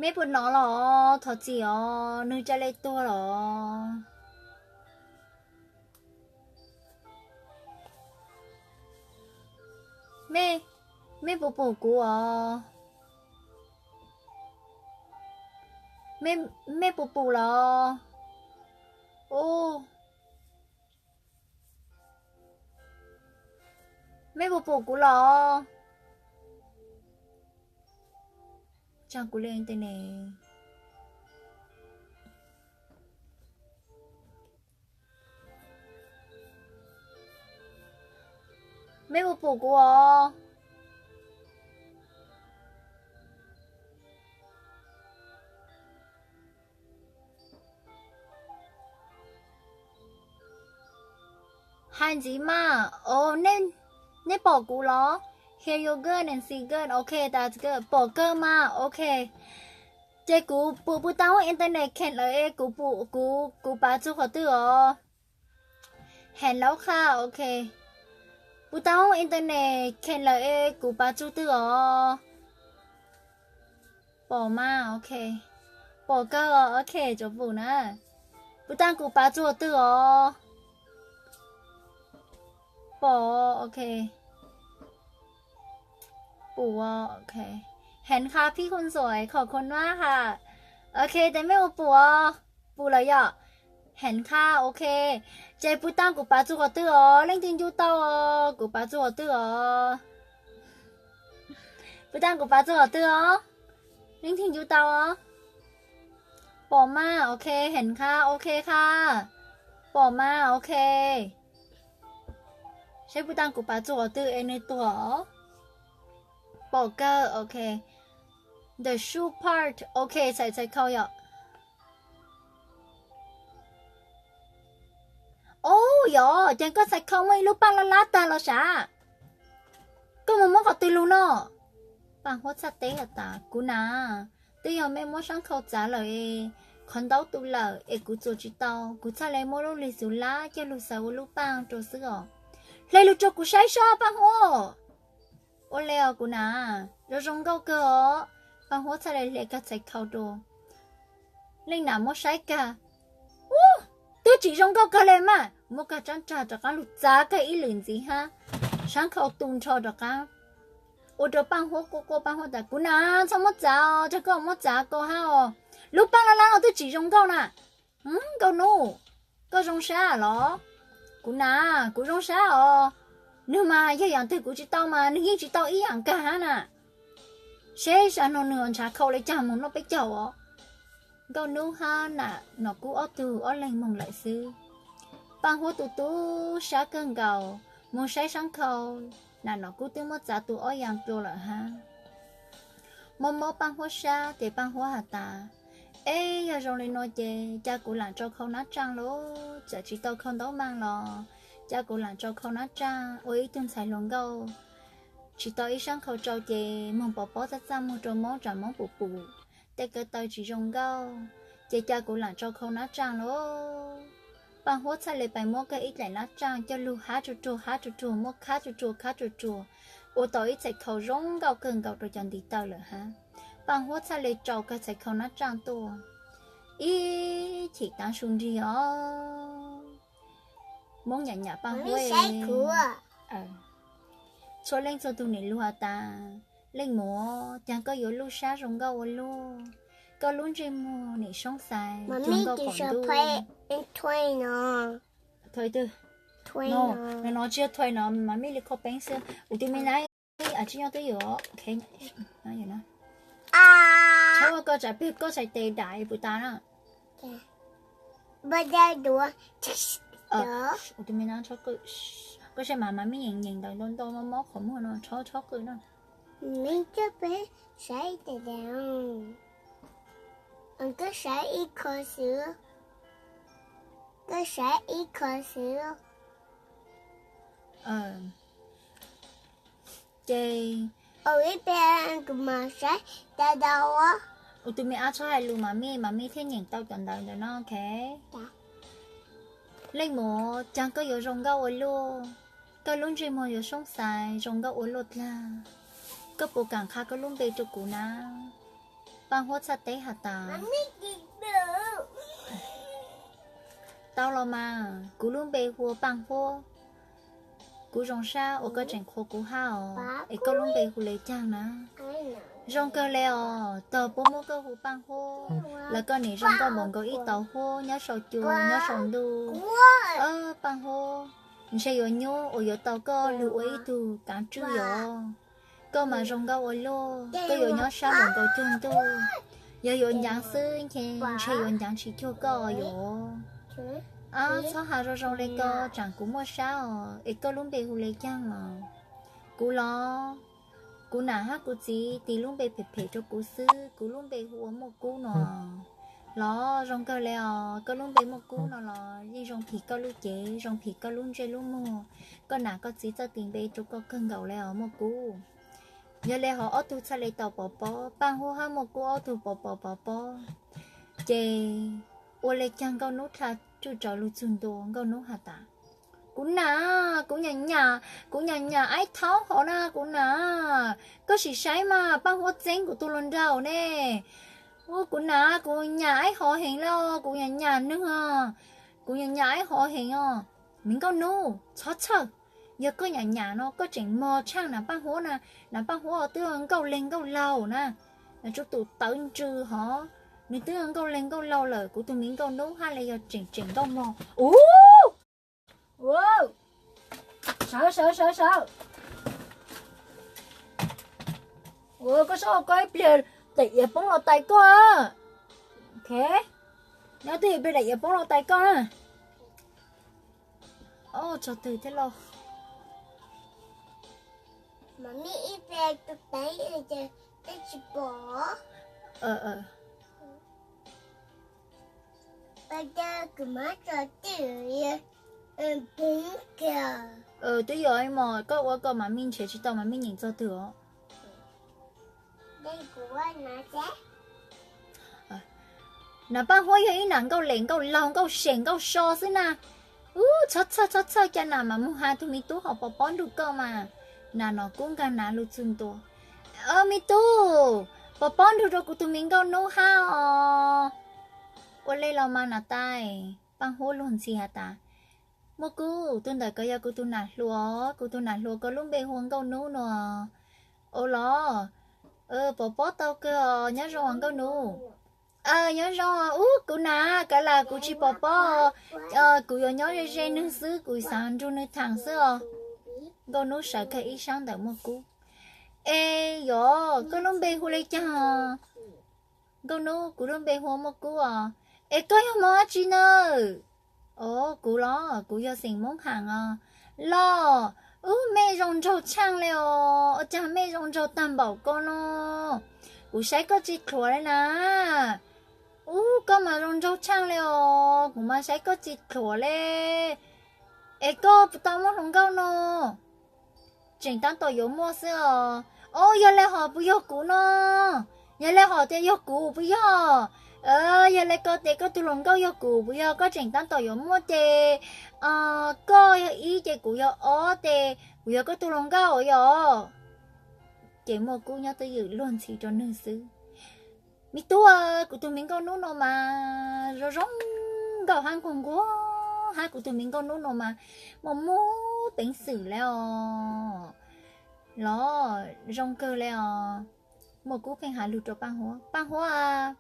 Meb puas hnov los? Thov txim os, nws ca le tuag los? Meb, meb puas pum kuv os? Meb puas pum los? Ub, meb puas pum kuv los? Tsam kuv li internet. Meb puas pum kuv os? Hais ntxiv mas. Os, nej pom kuv los? Hear you good and see good. Ok, that's good. Pom kawg mas. Ok. Ces kuv pum puas tau hoob internet kheem lawm es kuv pum, kuv, kuv pav txug qhov twg os? Hello kha, ok. Puas tau hoob internet kheem lawm es kuv pav txug twg os? Pom mas, ok. Pom kawg os, ok, tsuas pum na. Puas tau kuv pav txug qhov twg os? Pom, ok. Pum, ok. Heev kha phij khuj ntxuam khom khua nuab ha. Ok, tes mej ua pum os. Pum lawm yom? Heev kha, ok. Ces puas tau kuv pav txug qhov twg os? Leej twg ncu tau os? Kuv pav txug qhov twg os? Puas tau kuv pav txug qhov twg os? Leej twg ncu tau os? Pom mas, ok, heev kha, ok kha. Pom mas, ok. Saib puas tau kuv pav txug qhov twg es nws tuag. Pom kawg, ok. The shoe part, ok, txhais, txhais khau yom. Ub, yog ces koj txhais khau muaj ib lub paaj lab lab tag los sav? Koj mus muab qhov twg lug no? Paaj Huab txhaj teb has tas, kuv na, twb yog mej muab saab khau txav lawm es qhov ntaub tu lawm es kuv txuas tsis tau, kuv txhaj le muab lub lig xus lab coj lug xaws ua lub paaj rua xwb os. Hle lug rua kuv saib seb Paaj Huab. Ua le os kuv na, zoo zoo nkauj kawg os. Paaj Huab txhaj le hle kag txhais khau rua. Leej nam muab saib kag, ub, twb tsis zoo nkauj kawg le mas, muab kag tsaab nraag rov qaab lug txav kag ib lwm ntxiv hab, saab khau tu nrho rov qaab. Ua rua Paaj Huab quaj quaj, Paaj Huab tas, kuv na, txhob muab txav os, koj muab txav ko hab os, lub paaj lab lab no twb tsis zoo nkauj na. Nkauj Nub, koj zoo sab los? Kuv na, kuv zoo sab os. Nwg mas yog yaam twg kuv tsis tau mas nwg yeej tsis tau ib yaam kag hab na. Seb sam no nwg nrhav khau le caag moog noj peb caug os. Nkauj Nub hab nam Nom Kub ob tug ob leeg moog lawm xwb. Paaj Huab tu tu sab kawg nkaus, moog saib saab khau, nam Nom Kub twb muab txav tu ob yaa dlua lawm hab. Mob mob Paaj Huab sab ces Paaj Huab has tas, eb, yog zoo le nuav ces ca kuv laam tsau khau nab tsaaj lauj, txawm tsis tau khau ntaub maaj los ca kuv laam tsau khau nab tsaaj ua ib tug ntxhais hluas nkauj. Tsis tau ib saab khau tsau ces moog pov pob txaj txaj muag rua Moob, tsam Moob pum pum tej ko taw tsis zoo nkauj, ces ca kuv laam tsau khau nab tsaaj lauj. Paaj Huab txhaj le pais muab kag ib dlaim nab tsaaj coj lug hab tsuag tsuag hab tsuag tsuag, muab khab tsuag tsuag khab tsuag tsuag, ua tau ib txhais khau zoo nkauj kawg nkaus rua cov ntiv taw lawm hab. Paaj Huab txhaj le tsau kag txhais khau nab tsaaj tuaj. Ib chim taav su nrig os, Moob nyam nyam Paaj Huab. Txhua leej txhua tug nim lug has tas, Leej Muam, caag koj yuav luj sab zoo nkauj ua luaj, koj lub ntsej muag nim soob xais zoo nkauj qaum ntuj. Thaum twg? No, no tsis yog thaum no, mas mej li qhov peeb xwb. Ua tus me nab, tsis nyob twb yuav, thaum koj tsam peg koj txhais tes dam puas tas na. Ua tus me nab, koj saib mas, mas mej nyeem nyeem ntawd ntau ntau mob mob qhov muag no, tshob tshob qw na. Koj saib ib qho xwb, koj saib ib qho xwb. Ces ib pliag kuv mam saib tau tau. Ua tus me ab, txhob hais lus mas mej, mas mej thiaj nyeem tau cov ntawv ntawd no, ok. Leej Muam, caag koj yuav zoo nkauj ua luaj, koj lub ntsej muag yuav soob xais zoo nkauj ua luaj dlaag. Koj puas kam qha koj lub npe rua kuv na? Paaj Huab txhaj teb has tas, tau los mas, kuv lub npe hu ua Paaj Huab. Kuv zoo sab uas koj tseem qhuas kuv hab os, es koj lub npe hu le caag na? Zoo kawg le os, tog puab muab koj hu Paaj Huab, los koj nim zoo nkauj npaum nkaus ib tauv huab nyob sau cua nyob sau ntuj. Paaj Huab, ntshe yuav nyuaj uas yuav tau koj lug ua ib tug kaav tswj yom. Koj mas zoo nkauj ua luaj, koj yuav nyob sab npaum nkaus cuag ntuj. Yog yuav ncaav xwb ces ntshe yuav ncaav tsis cuag koj yom. Ab, txhob has zoo zoo le ko, tsaam kuv muaj sab os, es koj lub npe hu le caag os? Kuv los, kuv nam hab kuv txiv tis lub npe phem phem rua kuv xwb, kuv lub npe hu ua Muaj Kub no. Los zoo kawg le os, koj lub npe Muaj Kub no los yeej zoo phim koj lub cev, zoo phim koj lub ntsej lub muag. Koj nam koj txiv txawj tis npe rua koj kawg nkaus le os Muaj Kub. Yog le hov ob tug txhaj le tau pov pob, Paaj Huab hab Muaj Kub ob tug pov pov pov pob, ces ua le caag Nkauj Nub dlha tswj tsawv lug txug ntua. Nkauj Nub has tas, kuv nam, kuv nyam nyam, kuv nyam nyam aib thaub hov na kuv nam. Koj sim saib mas, Paaj Huab txeeb kuv tug hluas nraug ne. Kuv nam, kuv nyam aib hov heev le, kuv nyam nyam nwg os, kuv nyam nyam aib hov heev os. Me Nkauj Nub, txhob txhawj, yog koj nyam nyam no koj tseem mog tshaaj nam Paaj Huab na. Nam Paaj Huab twb nkauj leeg nkauj laug na, tsuas tus tawv ntsws hov, nwg twb nkauj leeg nkauj laug lawm, kuv tug me Nkauj Nub hab le yog tseem tseem nkauj mog. Ub, sawv sawv sawv sawv. Ua koj sab koj ib pliag daim iav poob los tais koj. Nyob twj ywm ib pliag daim iav poob los tais koj na. Tso twg thiab lauj? Twb yog mog, koj ua koj mam mij nrhiav tsis tau mam mij nyeem txog twg os. Nam Paaj Huab yog ib nam nkauj lem nkauj laug nkauj sem nkauj so xwb na. Ub, txhob txhawj txhob txhawj, ca nam mam mus has tug me tub hov pov pob nrug koj mas. Nam Nom Kub nkaag nav lug txug ntua. Me tub, pov pob nrug rua kuv tug me Nkauj Nub hab os. Ua le los mas nam tais. Paaj Huab luag ntxhi has tas, Muaj Kub, tug ntawm ko yog kuv tug nam hluas, kuv tug nam hluas ko lub npe hu ua Nkauj Nub no. Ua los, pov pob tau kawg os, nyob zoo os Nkauj Nub. Nyob zoo. Ub, kuv nam, kav lam kuv tsis pov pob, kuv yuav nyob ze ze nwg xwb, kuv xaav nrug nwg thaam xwb os. Nkauj Nub sawv kag ib sab ntawm Muaj Kub. Es yog koj lub npe hu le caag? Nkauj Nub, kuv lub npe hu ua Muaj Kub os. Es koj yog Moob dab tsi na? Os, kuv los kuv yog xeem Moob Haam os. Los, ub, mej zoo nraug tshaaj le os, ua caag mej zoo nraug taag npaum ko no? Kuv saib koj tsis dlhuav le na. Ub, koj mas zoo nraug tshaaj le os, kuv mas saib koj tsis dlhuav le. Es koj puas tau muaj hluas nkauj no? Tseem taab tom yuav muaj xwb os. Os, yog le hov puas yog kuv no? Yog le hov tias yog kuv puas yog? Yog le ko tes koj tug hluas nkauj yog kuv puas yog? Koj tseem taab tom yuav muaj ces koj yog ib ces kuv yog ob ces kuv yog koj tug hluas nkauj yog. Ces Muaj Kub nyob twj ywm luag ntxhi rua nwg xwb. Me tub, kuv tug me Nkauj Nub no mas zoo zoo nkauj hab nquag nquag hab, kuv tug me Nkauj Nub no mas muaj muaj peev xwm le os. Los zoo kawg le os. Muaj Kub pheej has lug rua Paaj Huab, Paaj Huab,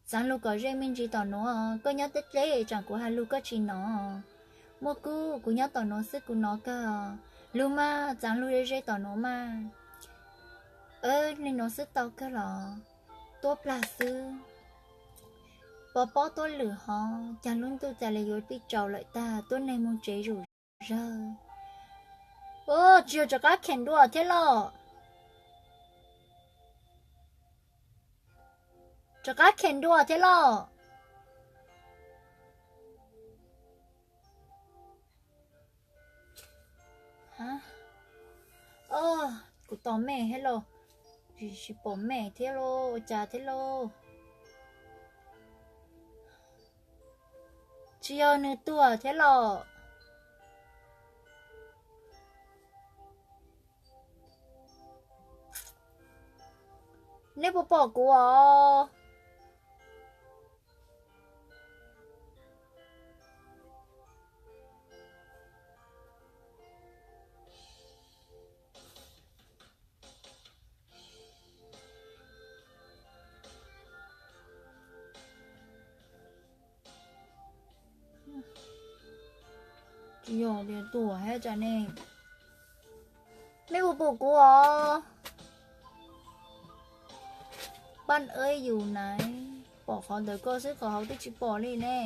txaav lug kom ze me ntsis tom nuav, koj nyob dleb dleb tsaam kuv has lug koj tsis nov. Muaj Kub, kuv nyob tom nuav xwb kuv nov kawg. Lug mas, txaav lug ze ze tom nuav mas. Nim nuav xwb tau kawg los? Tuab plag xwb. Pov pob tuab lwm hov, caag lub ntuj tas le yuav pib tsaus lawm tag, tuab neeg moog tsev zuj zawg. Tsis yog rov qab khem dua thiab los? Rov qab khem dua thiab los? Kuv tos mej thiab lauj, tsis pom mej thiab lauj, ua cas thiab lauj? Tsis yog nwg tuag thiab los? Nej puas pom kuv os? Tsis yog tias tuag hab tsam ne. Mej puas pum kuv os? Paj ej yus naiv, pom qhov ntawm koj xwb, qhov hauv twb tsis pom li ne.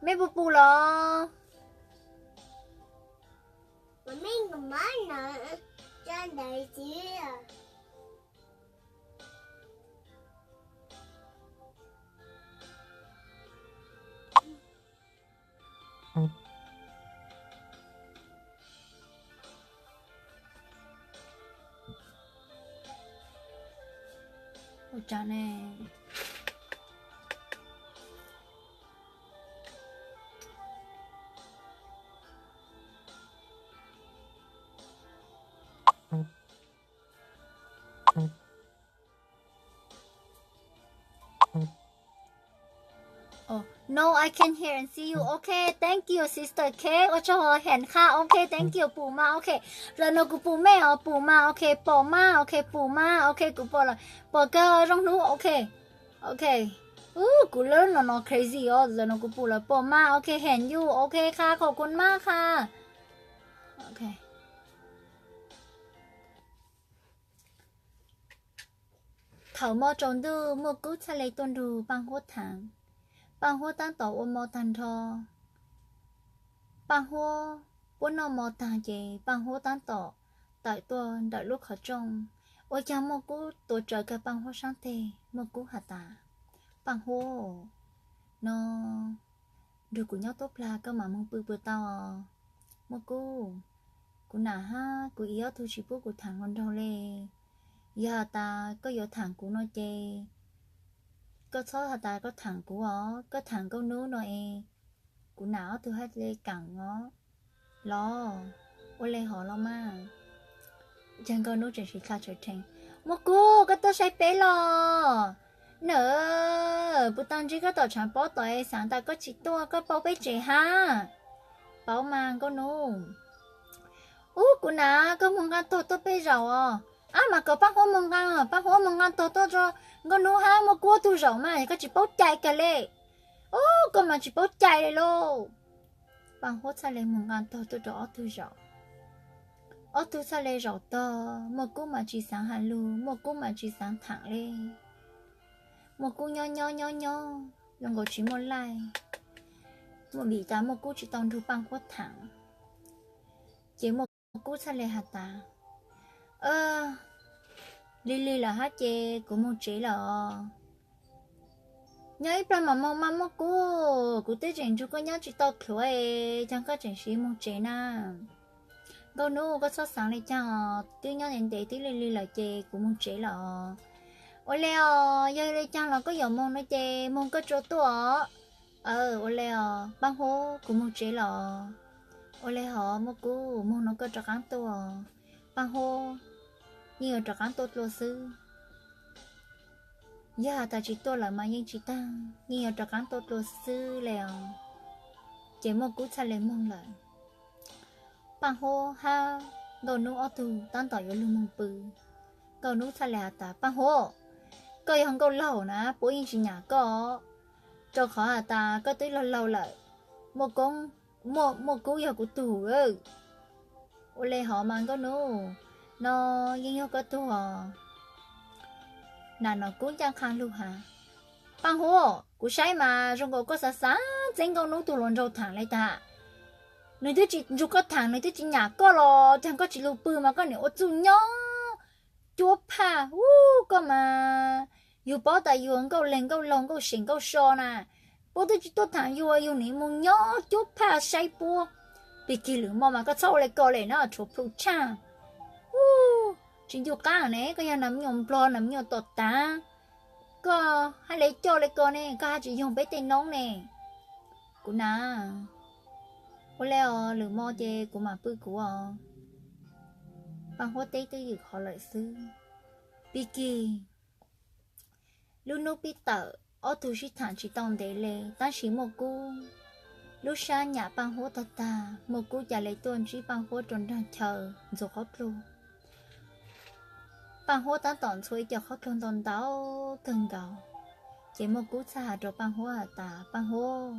Mej puas pum los? Ua cas ne? Oh, no, I can hear and see you. Ok, thank you, sister K. Ua tsaug heev qha. Ok, thank you, pum mas. Ok, zaum no kuv pum mej os, pum mas. Ok, pom mas. Ok, pum mas. Ok, kuv pom lawm, pom kawg, zoo hnub. Ok, ok. Ub, kuv lub no no crazy os, zaum no kuv pum lawm, pom mas. Ok, heev yus. Ok, qha, khov kuv maj qha. Thaum mo tsaus ntuj, Muaj Kub txhaj le tuaj nrug Paaj Huab thaam. Paaj Huab taab tom ua mo taag nrho. Paaj Huab puab noj mo taag ces Paaj Huab taab tom tawm tuaj ntawm lub qhov rooj. Ua caag Muaj Kub tuav rawv kag Paaj Huab saab teg. Muaj Kub has tas, Paaj Huab, no nrug kuv nyob tuab plag koj mam moog pw puas tau? Muaj Kub, kuv nam hab kuv ib ob tug tsis pub kuv thaam hluas nraug le. Yog has tas koj yuav thaam kuv no ces koj txhob has tas koj thaam kuv os, koj thaam Nkauj Nub no es kuv nam ob tug hab le kaam os. Los, ua le hov los mas. Yog Nkauj Nub tseem siv dlha tshawv rhees. Muaj Kub, koj tuaj saib peb los? Na, puas tau ntsib koj tom tshaav pob tom es xaav tas koj tsis tuaj, koj paub peb tsev hab? Paub mas Nkauj Nub. Ub, kuv nam, koj moog nqaa tog tuaj peb zaum os. Ab, mas kom Paaj Huab moog nqaa, Paaj Huab moog nqaa tog tuaj rua Nkauj Nub hab Muaj Kub ob tug zaum mas, yog koj tsis paub cai kag le. Ub, koj mas tsis paub cai le lauj. Paaj Huab txhaj le moog nqaa tog tuaj rua ob tug zaum. Ob tug txhaj le zaum tog, Muaj Kub mas tsis xaav has lug, Muaj Kub mas tsis xaav thaam le. Muaj Kub nyob nyob nyob nyob zoo nkaus tsis muaj laij, vim tas Muaj Kub tsis tau nrug Paaj Huab thaam. Ces Muaj Kub txhaj le has tas, lig lig lawm hab ces kuv moog tsev lawm os. Nyob ib plag mam moog mas Muaj Kub, kuv twb tseem nrug koj nyob tsis tau dlhuav es caag koj tseem siv moog tsev na. Nkauj Nub, koj txhob xaav le caag os, twb nyob ntev ntev twb lig lig lawm ces kuv moog tsev lawm os. Ua le os, yog le caag los koj yuav moog no ces moog koj rua tuaj os. Ua le os Paaj Huab, kuv moog tsev lawm os. Ua le hov Muaj Kub, moog no koj rov qaab tuaj. Paaj Huab, yeej yuav rov qaab tuaj dlua xwb. Yog has tas tsis tuaj lawm mas yeej tsis taag, yeej yuav rov qaab tuaj dlua xwb le os. Ces Muaj Kub txhaj le moog lawm. Paaj Huab hab Nkauj Nub ob tug taab tom yuav lug moog pw. Nkauj Nub txhaj le has tas, Paaj Huab, koj yog nkauj laug na, puab yeej tsis nyam koj, rua qhov has tas koj twb laug laug lawm. Muaj Kub, Muaj Kub yog kuv tug. Ua le hov mas Nkauj Nub, no yeej yog koj tug os. Nam Nom Kub ncaaj qha lug has, Paaj Huab, kuv saib mas zoo nkaus koj xav xav txeeb Nkauj Nub tug hluas nraug thaam le tag. Nwg twb tsis nrug koj thaam, nwg twb tsis nyam koj los caag koj tsis lug pw mas koj nim ua txuj nyob cuab phaj. Ub, koj mas yug paub tas yug nkauj leeg nkauj laug nkauj seem nkauj so na, puab twb tsis tuaj thaam yug, yug nim moog nyob cuab phaj saib puab. Pig kig lwm mo mas koj txhob ua le ko le na, tshuav plhu tshaj. Ub, tsis ncu qaab ne, koj yog nam me nyuam nplog nam me nyuam tom tav, koj hab le coj le ko ne, koj hab tsis yoog peb tej noob ne. Kuv nam, ua le os, lwm mo ces kuv mam pw kuv os. Paaj Huab teb twb ywm qhov lawm xwb. Pig kig lub nub pib tawm, ob tug sib thaam tsis tau ntev le, tab sis Muaj Kub lub sab nyam Paaj Huab tag tag, Muaj Kub ca le tuaj ntsib Paaj Huab rua nraag chaw ntxuag qhov dluag. Paaj Huab tab tom ntxhua ib co qhov dluag ntau ntau kawg nkaus, ces Muaj Kub txhaj has rua Paaj Huab has tas, Paaj Huab,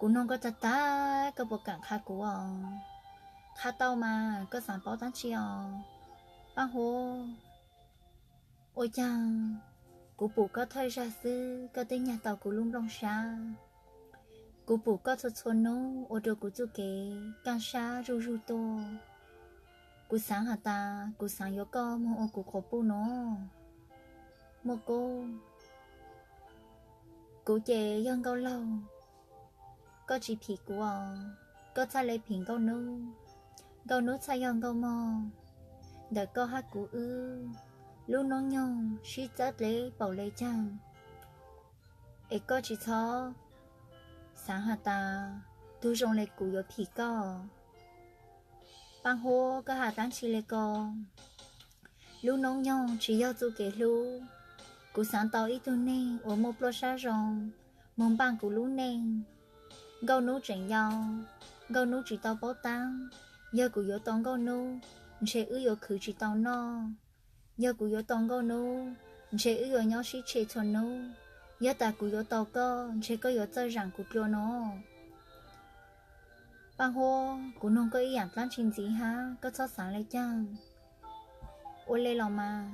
Kuv noog koj tag tag, koj puas kam qha kuv os? Qha tau mas, koj xaav paub dlaab tsi os? Paaj Huab, ua caag kuv pum koj thawj zag xwb koj twb nyag tau kuv lub nplooj sab. Kuv pum koj txhua txhua nub ua rua kuv txuj kev kaaj sab zuj zug tuaj. Kuv xaav has tas kuv xaav yuav koj moog ua kuv quas puj nuav. Muaj Kub, kuv ces yog nkauj laug, koj tsi phim kuv os. Koj txhaj le phim nkauj nub, nkauj nub txhaj yog nkauj mog. Ntawm koj hab kuv wb, lub noob nyoog sib txawb dleb paum le caag, es koj tsi txhob xaav has tas tug zoo le kuv yuav phim koj. Paaj Huab, koj has dlaab tsi le ko? Lub noob nyoog tsi yog txuj kev hlub. Kuv xaav tau ib tug neeg uas muaj pluaj sab zoo moog npaaj kuv lub neej. Nkauj nub tseem yau, nkauj nub tsi tau paub taab. Yog kuv yuav tau nkauj nub, ntshe wb yuav khwv tsi tau noj. Yog kuv yuav tau nkauj nub, ntshe wb yuav nyob sib tshe txhua nub. Yog tas kuv yuav tau koj, ntshe koj yuav txawj zaam kuv dlua nuav. Paaj Huab, kuv noog koj ib yaam dlaab tsi ntxiv hab, koj txhob xaav le caag. Ua le los mas,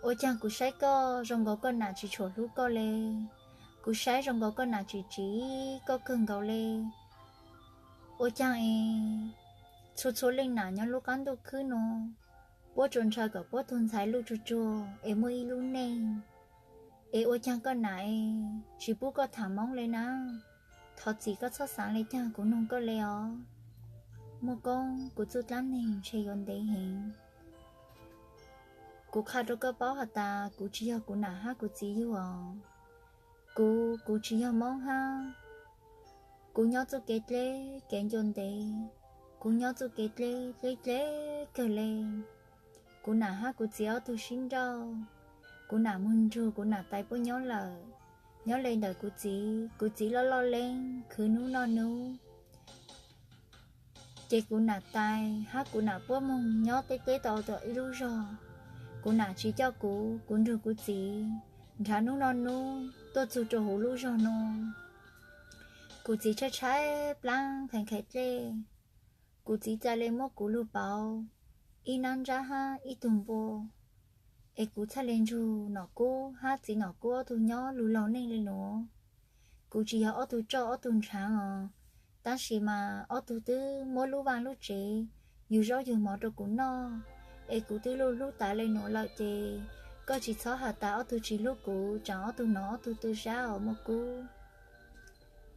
ua caag kuv saib koj zoo nkaus koj nam tsi tshua hlub koj le. Kuv saib zoo nkaus koj nam tsi tsiv koj kawg nkaus le. Ua caag es txhua txhua leej nam nyob lub qaab ntuj khwb nuav, puab tsuas ntshaw kom puab tug ntxhais luj tsuag tsuag es muaj ib lub neej, es ua caag koj nam es tsi pub koj tham Moob le na? Thov txim, koj txhob xaav le caag kuv noog koj le os. Muaj Koob, kuv txuj dlaab neeg ntshe yuav ntev heev. Kuv qha rua koj paub has tas kuv tsi yog kuv nam hab kuv txiv yug os. Kuv, kuv tsi yog Moob hab. Kuv nyob txuj kev dleb kev ncua ntev, kuv nyob txuj kev dleb dleb dleb kawg le. Kuv nam hab kuv txiv ob tug sib nrauj, kuv nam moog nrug kuv nam tais puab nyob lawm. Nyob le ntawm kuv txiv, kuv txiv loj loj leeb khwv nub noj nub, ces kuv nam tais hab kuv nam puab moog nyob teb teb tau tom ib lub zog. Kuv nam tsi coj kuv, kuv nrug kuv txiv nrhav nub noj nub tuaj txug rua huv lub zog nuav. Kuv txiv tshaib tshaib plaab nqhis nqhis dlej. Kuv txiv ca le muab kuv lug pauv ib nab ntsab hab ib tug npua, es kuv txhaj le nrug Nom Kub hab txiv Nom Kub ob tug nyob lug laug neej le nuav. Kuv tsi yog ob tug tsoj ob tug ntshaav os, tab sis mas ob tug twb muab lub vaaj lub tsev, yug zaub yug mov rua kuv noj, es kuv twb luj hlub tas le nuav lawm ces koj tsi txhob has tas ob tug tsi hlub kuv, tsaam ob tug nov ob tug tu sab os Muaj Kub.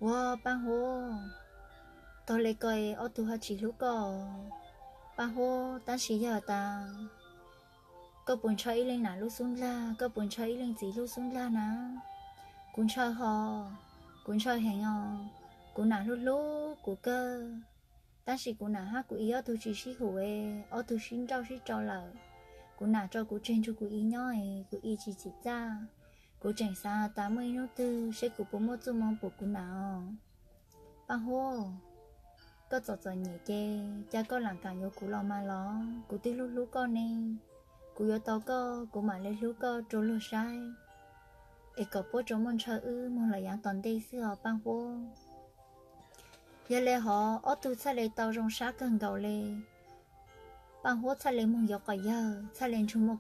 Ua Paaj Huab, tog le ko ob tug hab tsi hlub koj. Paaj Huab, tab sis yog tas koj puas ntshaw ib leeg nam lub xub ndlag, koj puas ntshaw ib leeg txiv lub xub ndlag na? Kuv ntshaw hos, kuv ntshaw heev os. Kuv nam hlub hlub kuv kawg, tab sis kuv nam hab kuv i ob tug tsi sib hum, ob tug sib nrauj sib rau lawm. Kuv nam tso kuv tseg nrug kuv i nyob, kuv i tsi txim txaj. Kuv tseem xaav tas muaj ib nub twg seb kuv puas muaj txuj moo pum kuv nam os. Paaj Huab, koj txom txom nyem ces ca koj laam kaam yuav kuv los mas los, kuv twb hlub hlub koj ne. Kuv yuav tau koj kuv maam le hlub koj rua luag saib, es kom puab tsuas muaj ntshaw wb moog lawm yaav tom ntej xwb os Paaj Huab. Yog le hov ob tug txhaj le tau zoo sab kawg nkaus le. Paaj Huab txhaj le moog yuav quas yawg, txhaj le nrug Muaj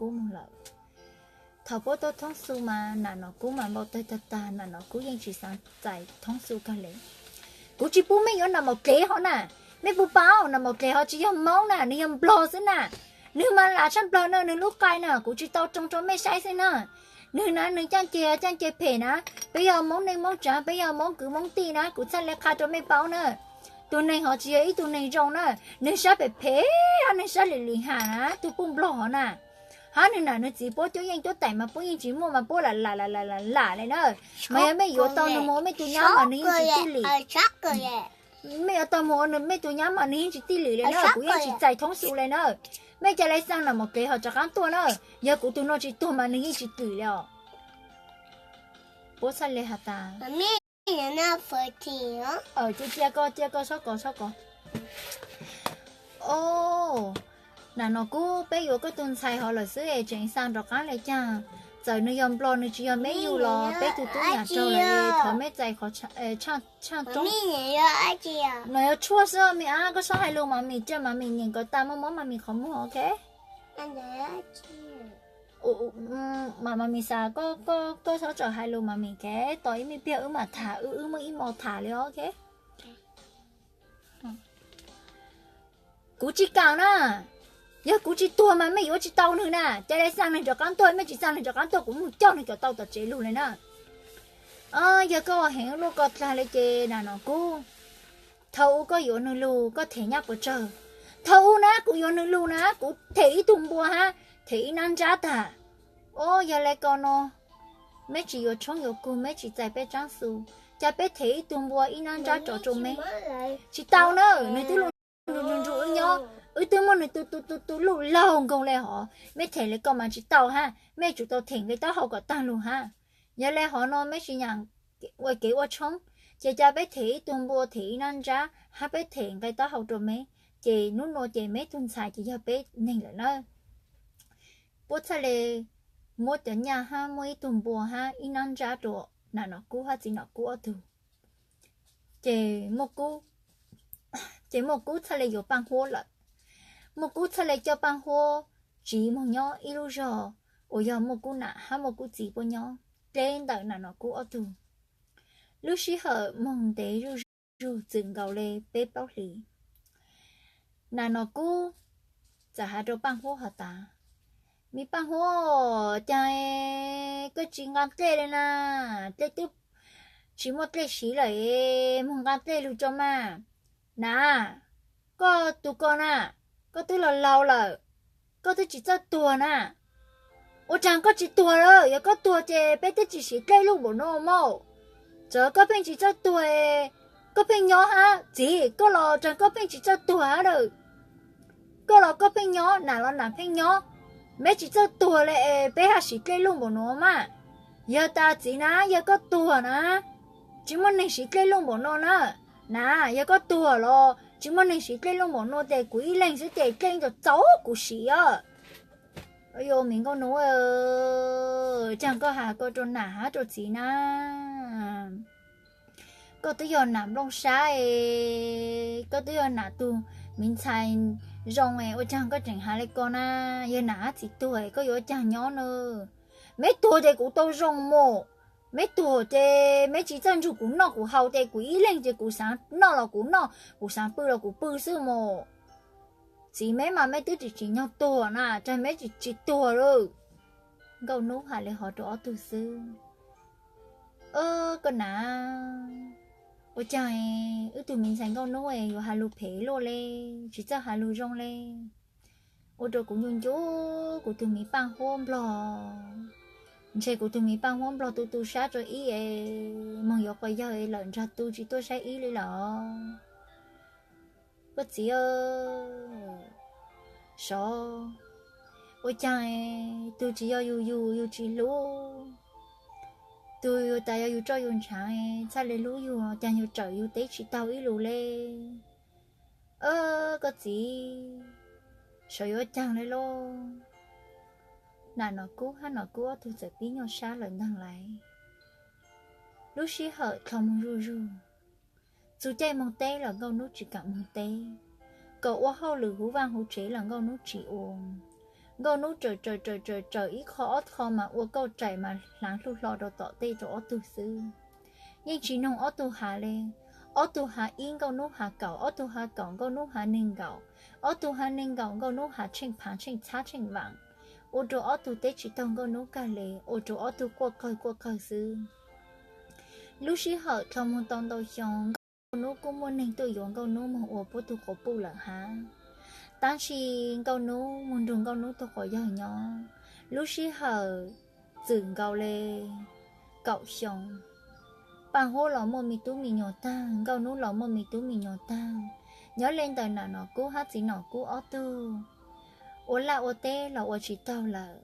Kub moog lawm. Thaum puab tuaj thoob xu mas nam Nom Kub mas npau tawg tag tag, nam Nom Kub yeej tsi xaav txais thoob xu kag le. Kuv tsi pub mej yuav nam Maum Dlev hov na. Mej puas paub nam Maum Dlev hov tsi yog Moob na, nwg yog Nplog xwb na. Nwg mas lam tshaj Nplog na, nwg lub qai na kuv tsi tau tsoo rua mej saib xwb na. Nwg na nwg caaj ceg caaj ceg phem na. Peb yog Moob neej Moob tsaav, peb yog Moob kwv Moob tij na, kuv txhaj le qha rua mej paub na. Tug neeg hov tsi yog ib tug neeg zoo na, nwg sab phem phem hab nwg sab lim lim ham na, tug puj Nplog hov na. Hab nwg nam nwg txiv puab cuab yeej cuab taim mas puab yeej tsi muaj mas puab lam lam lam lam lam le na. Mas yog mej yuav tau nwg moog ua mej tug nyab mas nwg yeej tsi tij lim. Mej yuav tau moog ua mej tug nyab mas nwg yeej tsi tij lim le na, kuv yeej tsi txais thoob xu le na. Mej ca le xaa nam Maum Dlev hov rov qaab tuaj na. Yog kuv tug nuav tsi tuag mas nwg yeej tsi tij lim le os. Puab txhaj le has tas, cia cia koj, cia koj, sob kos sob kos. O, nam Nom Kub, peb yuav koj tug ntxhais hov lawm xwb es tseem xaa nrov qaab le caag? Txawm nws yog nplog nws tsis yog meb yug los peb tug tub nyam raug lawm, thov meb txais qhov tshaaj roob. Los yog tshuaj xwb me ab, koj txhob hais lus mas mim, cia mas mim nyeem kom tas muaj mob mas mim qhov muag, ok? Mas mas mim xav koj txhob txawm hais lus mas mim, ok? Tos ib me pliag wb mam tham, wb wb muaj ib hmo tham li, ok? Kuv tsis kam na. Yog kuv tsis tuag mas mej yuav tsis tau nws na. Ca le xaa neeg rov qaab tuaj, mej tsis xaa neeg rov qaab tuaj kuv moog coj neeg cov tau tom tsev lug le na. Yog koj ua heev luj ko dlaag le ces Nam Nom Kub, thaum u koj yuav nws lug koj them nyaj puas tsawg? Thaum u na kuv yuav nws lug na kuv them ib tug npua hab them ib nab ntsab tag. Ob, yog le ko no, meb tsis yuav tshoob yuav kug, meb tsis txais peb tsaab xu, ca peb them ib tug npua ib nab ntsab rov rua meb? Tsis tau na, nws twb lug nrug nrug wb nyob, wb twb muab nws tu tu tu tu luj laug nkoog le hov, mej them le ko mas tsis tau hab, mej tsum tau them nqe taub hau kom taag lug hab. Yog le hov no meb tsis nyaam ua kev ua tshoob, ces ca peb them ib tug npua them ib nab ntsab hab peb them nqe taub hau rua meb, ces nub nua ces meb tug ntxhais ces yog peb neeg lawm na. Puab txhaj le muab cov nyaj hab muaj ib tug npua hab ib nab ntsab rua Nam Nom Kub hab Txiv Nom Kub ob tug. Ces Muaj Kub txhaj le yuav Paaj Huab lawm. Muaj Kub txhaj le coj Paaj Huab tsiv moog nyob ib lub zog uas yog Muaj Kub nam hab Muaj Kub txiv puab nyob dleb ntawm Nam Nom Kub ob tug. Lub sij hawm moog ntev zuj zug txwm nkaus le peb plaub hlis, Nam Nom Kub txawm has rua Paaj Huab has tas, Me Paaj Huab, caag koj tsis nqa dlej le na? Dlej twb tsis muaj dlej siv lawm, moog nqa dlej lug tso mas. Nam, koj tug ko na, koj twb laus laus lawm, koj twb tsis txawj tuag na. Ua caag koj tsis tuag lawm? Yog koj tuag ces peb twb tsis siv dlej luj npaum no mas. Txawm koj pheej tsis txawj tuag, koj pheej nyob hab. Txiv, koj los caag koj pheej tsis txawj tuag hab lawm. Koj los koj pheej nyob, Nam los Nam pheej nyob, meb tsis txawj tuag le es peb hab siv dlej luj npaum no mas. Yog tas txiv na, yog koj tuag na, tsis muaj neeg siv dlej luj npaum no na. Nam, yog koj tuag los tsis muaj neeg siv dlej luj npaum no tes kuv ib leeg xwb tes dlej txaus kuv siv os. Yog me Nkauj Nub, caag koj has ko rua Nam hab rua txiv na? Koj twb yog Nam nplooj sab es, koj twb yog Nam tug miv ntxhais zoo es ua caag koj tseem has le ko na? Yog Nam hab txiv tuag es koj yuav ua caag nyob na? Meb tuag ces kuv tau zoo mas, meb tuag ces meb tsis txawj nrug kuv noj kuv haus ces kuv ib leeg ces kuv xaav noj los kuv noj, kuv xaav pw los kuv pw xwb mas. Txiv, meb mas meb twb tsis tsim nyog tuag na, cas meb tsis tsis tuag lawm? Nkauj Nub has le hov rua ob tug xwb. Koj Nam, ua caag wb tug miv ntxhais Nkauj Nub yuav has lug phem luaj le, tsis txawj has lug zoo le, ua rua kuv ncu ncu kuv tug miv Paaj Huab nplog. Ntshe kuv tug miv Paaj Huab nplog tu tu sab rua ib es moog yuav quas yawg lawm, nrag tu tsis tuaj saib ib le lawm. Koj txiv, sov, ua caag tug tsis yog yug yug yug tsis hlub, tug yug tas yog yug roj yug ntshaav txhaj le hlub yug, caag yug tsawm yug teb tsis taug ib lus le. Koj txiv, sov yuav caag le lauj? Nam Nom Kub hab Nom Kub ob tug txawm pib nyuaj sab lawm ntaag lais. Lub sij hawm dlhau moog zuj zug, txug caij moog teb los Nkauj Nub tsis kam moog teb, kom ua hauj lwm huv vaaj huv tsev los Nkauj Nub tsis ua. Nkauj Nub tsawm tsawm tsawm tsawm tsawm ib qho ob qho mas ua kauj raim mas hlaav hlub hlo rau tom tej rau ob tug xwb. Yeej tsis noog ob tug has le, ob tug has ib Nkauj Nub has kaum, ob tug has kaum Nkauj Nub has neeg nkaum, ob tug has neeg nkaum Nkauj Nub has tsheej phaav tsheej txhab tsheej vaam, ua rua ob tug teb tsis taug Nkauj Nub kag le, ua rua ob tug quaj qawg quaj qawg xwb. Lub sij hawm dlhau moog tau ntau xyoo, Nkauj Nub kuj muaj neeg tuaj yuav Nkauj Nub moog ua puab tug quas puj lawm hab. Tab sis Nkauj Nub moog nrug Nkauj Nub tug quas yawg nyob. Lub sij hawm txwm nkaus le kaum xyoo, Paaj Huab los muaj me tub me nyuam taag, Nkauj Nub los muaj me tub me nyuam taag. Nyob le ntawm Nam Nom Kub hab Txiv Nom Kub ob tug ua laj ua teb los ua tsis taug lawm,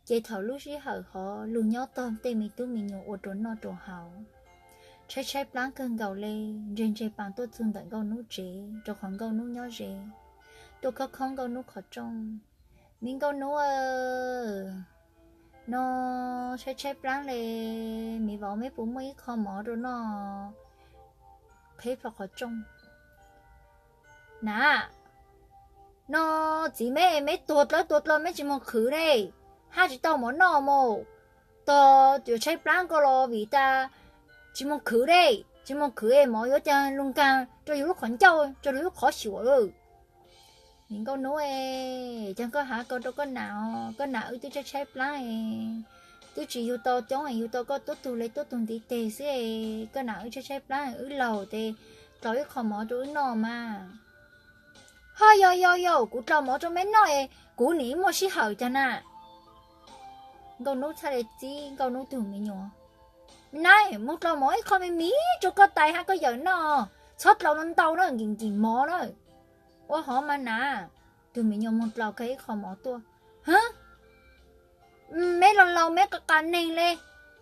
ces thaum lub sij hawm hov lug nyob tog tej me tub me nyuam ua rua noj rua haus. Tshaib tshaib plaab kawg nkaus le, ntseg ntseg paas tuaj txug ntawm Nkauj Nub tsev, rua qhov Nkauj Nub nyob ze, tuaj khob khob Nkauj Nub qhov rooj. Me Nkauj Nub, no tshaib tshaib plab le, miv vauv, meb puas muaj ib qho mov rau noj qhib plho qhov rooj? Na, no txiv meb, meb tuag dlawb tuag dlo meb tsis moog khwv ne, haj tsis tau mov noj mus. Tog yuav tshaib plab nkaus los vim tas tsis moog khwv ne, tsis moog khwv es mov yuav caag lug nkaag rau yug lub qhov ncauj, rau yug lub qhov xyuam. Miv Nkauj Nub e, caag koj has ko rau koj nam, koj nam wb twb tshaib tshaib plab e, twb tsis yug tau coob, yug tau koj tuab tug le tuab tug ntiv teg xwb e, koj nam wb tshaib tshaib plab, wb laug tes dlawb ib qho mov rau wb noj mas. Ho yog yog yog kuv dlawb mov rau meb noj es kuv nim muaj sij hawm caag na? Nkauj Nub txhaj le txib Nkauj Nub tug miv nyuas, Nab, moog dlawb mov ib qho me miv rau koj tais hab koj yawm noj, txhob dlawb ntau ntau na, nkim nkim mov na. Ua hov mas nam. Tug miv nyuas moog dlawb kag ib qho mov tuaj. Hab, meb laug laug meb qas qas neeg le,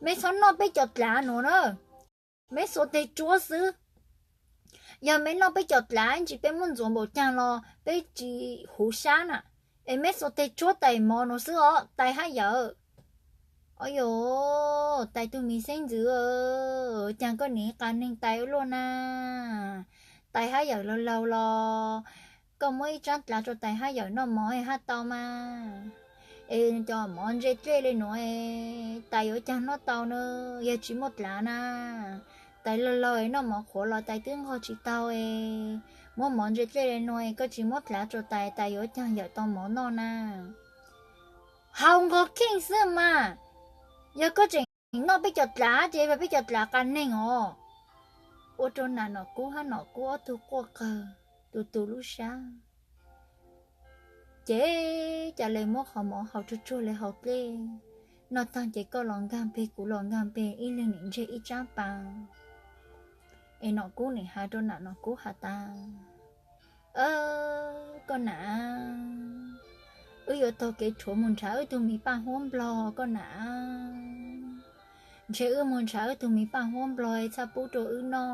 meb txhob noj peb cov dlav nuav na. Meb xuas teg tsuab xwb. Yog meb noj peb cov dlav ib ntsis peb muab ntxuav npaum caag los peb tsis huv sab na. Es meb xuas teg tsuab tais mov nuav xwb os tais hab yawm. Au yog, tais tug miv xeeb ntxwv, caag koj nim qas neeg tais ua luaj na. Tais hab yawm laug laug los koj muab ib tsaab dlav rau tais hab yawm noj mov hab tau mas. Es cov mov ntse dlej le nuav es tais yuav caag noj tau na, yog tsis muaj dlav na? Tais laug laug es noj mov qhuav los tais twb nqog tsis tau es, muab mov ntse dlej le nuav es koj tsis muab dlav rau tais, tais yuav caag yawm tau mov noj na? Haus nqog kheej xwb mas. Yog koj tseem noj peb cov dlav ces peb cov dlav qas neeg os. Ua rau nam Nom Kub hab Nom Kub ob tug quaj qawg, tus tus lub sab. Ces ca le muab qhov mov haus tsuag tsuag le haus dlej, noj taag ces koj los nkaag peg kuv los nkaag peg ib leeg nim ntseg ib tsaab pas. Es Nom Kub nim has rau nam Nom Kub has tas, Koj nam, wb yuav taug kev rhuav moog nrhav wb tug miv Paaj Huab Nplog koj nam. Ntshe wb moog nrhav wb tug miv Paaj Huab Nplog txhaj pub rau wb noj.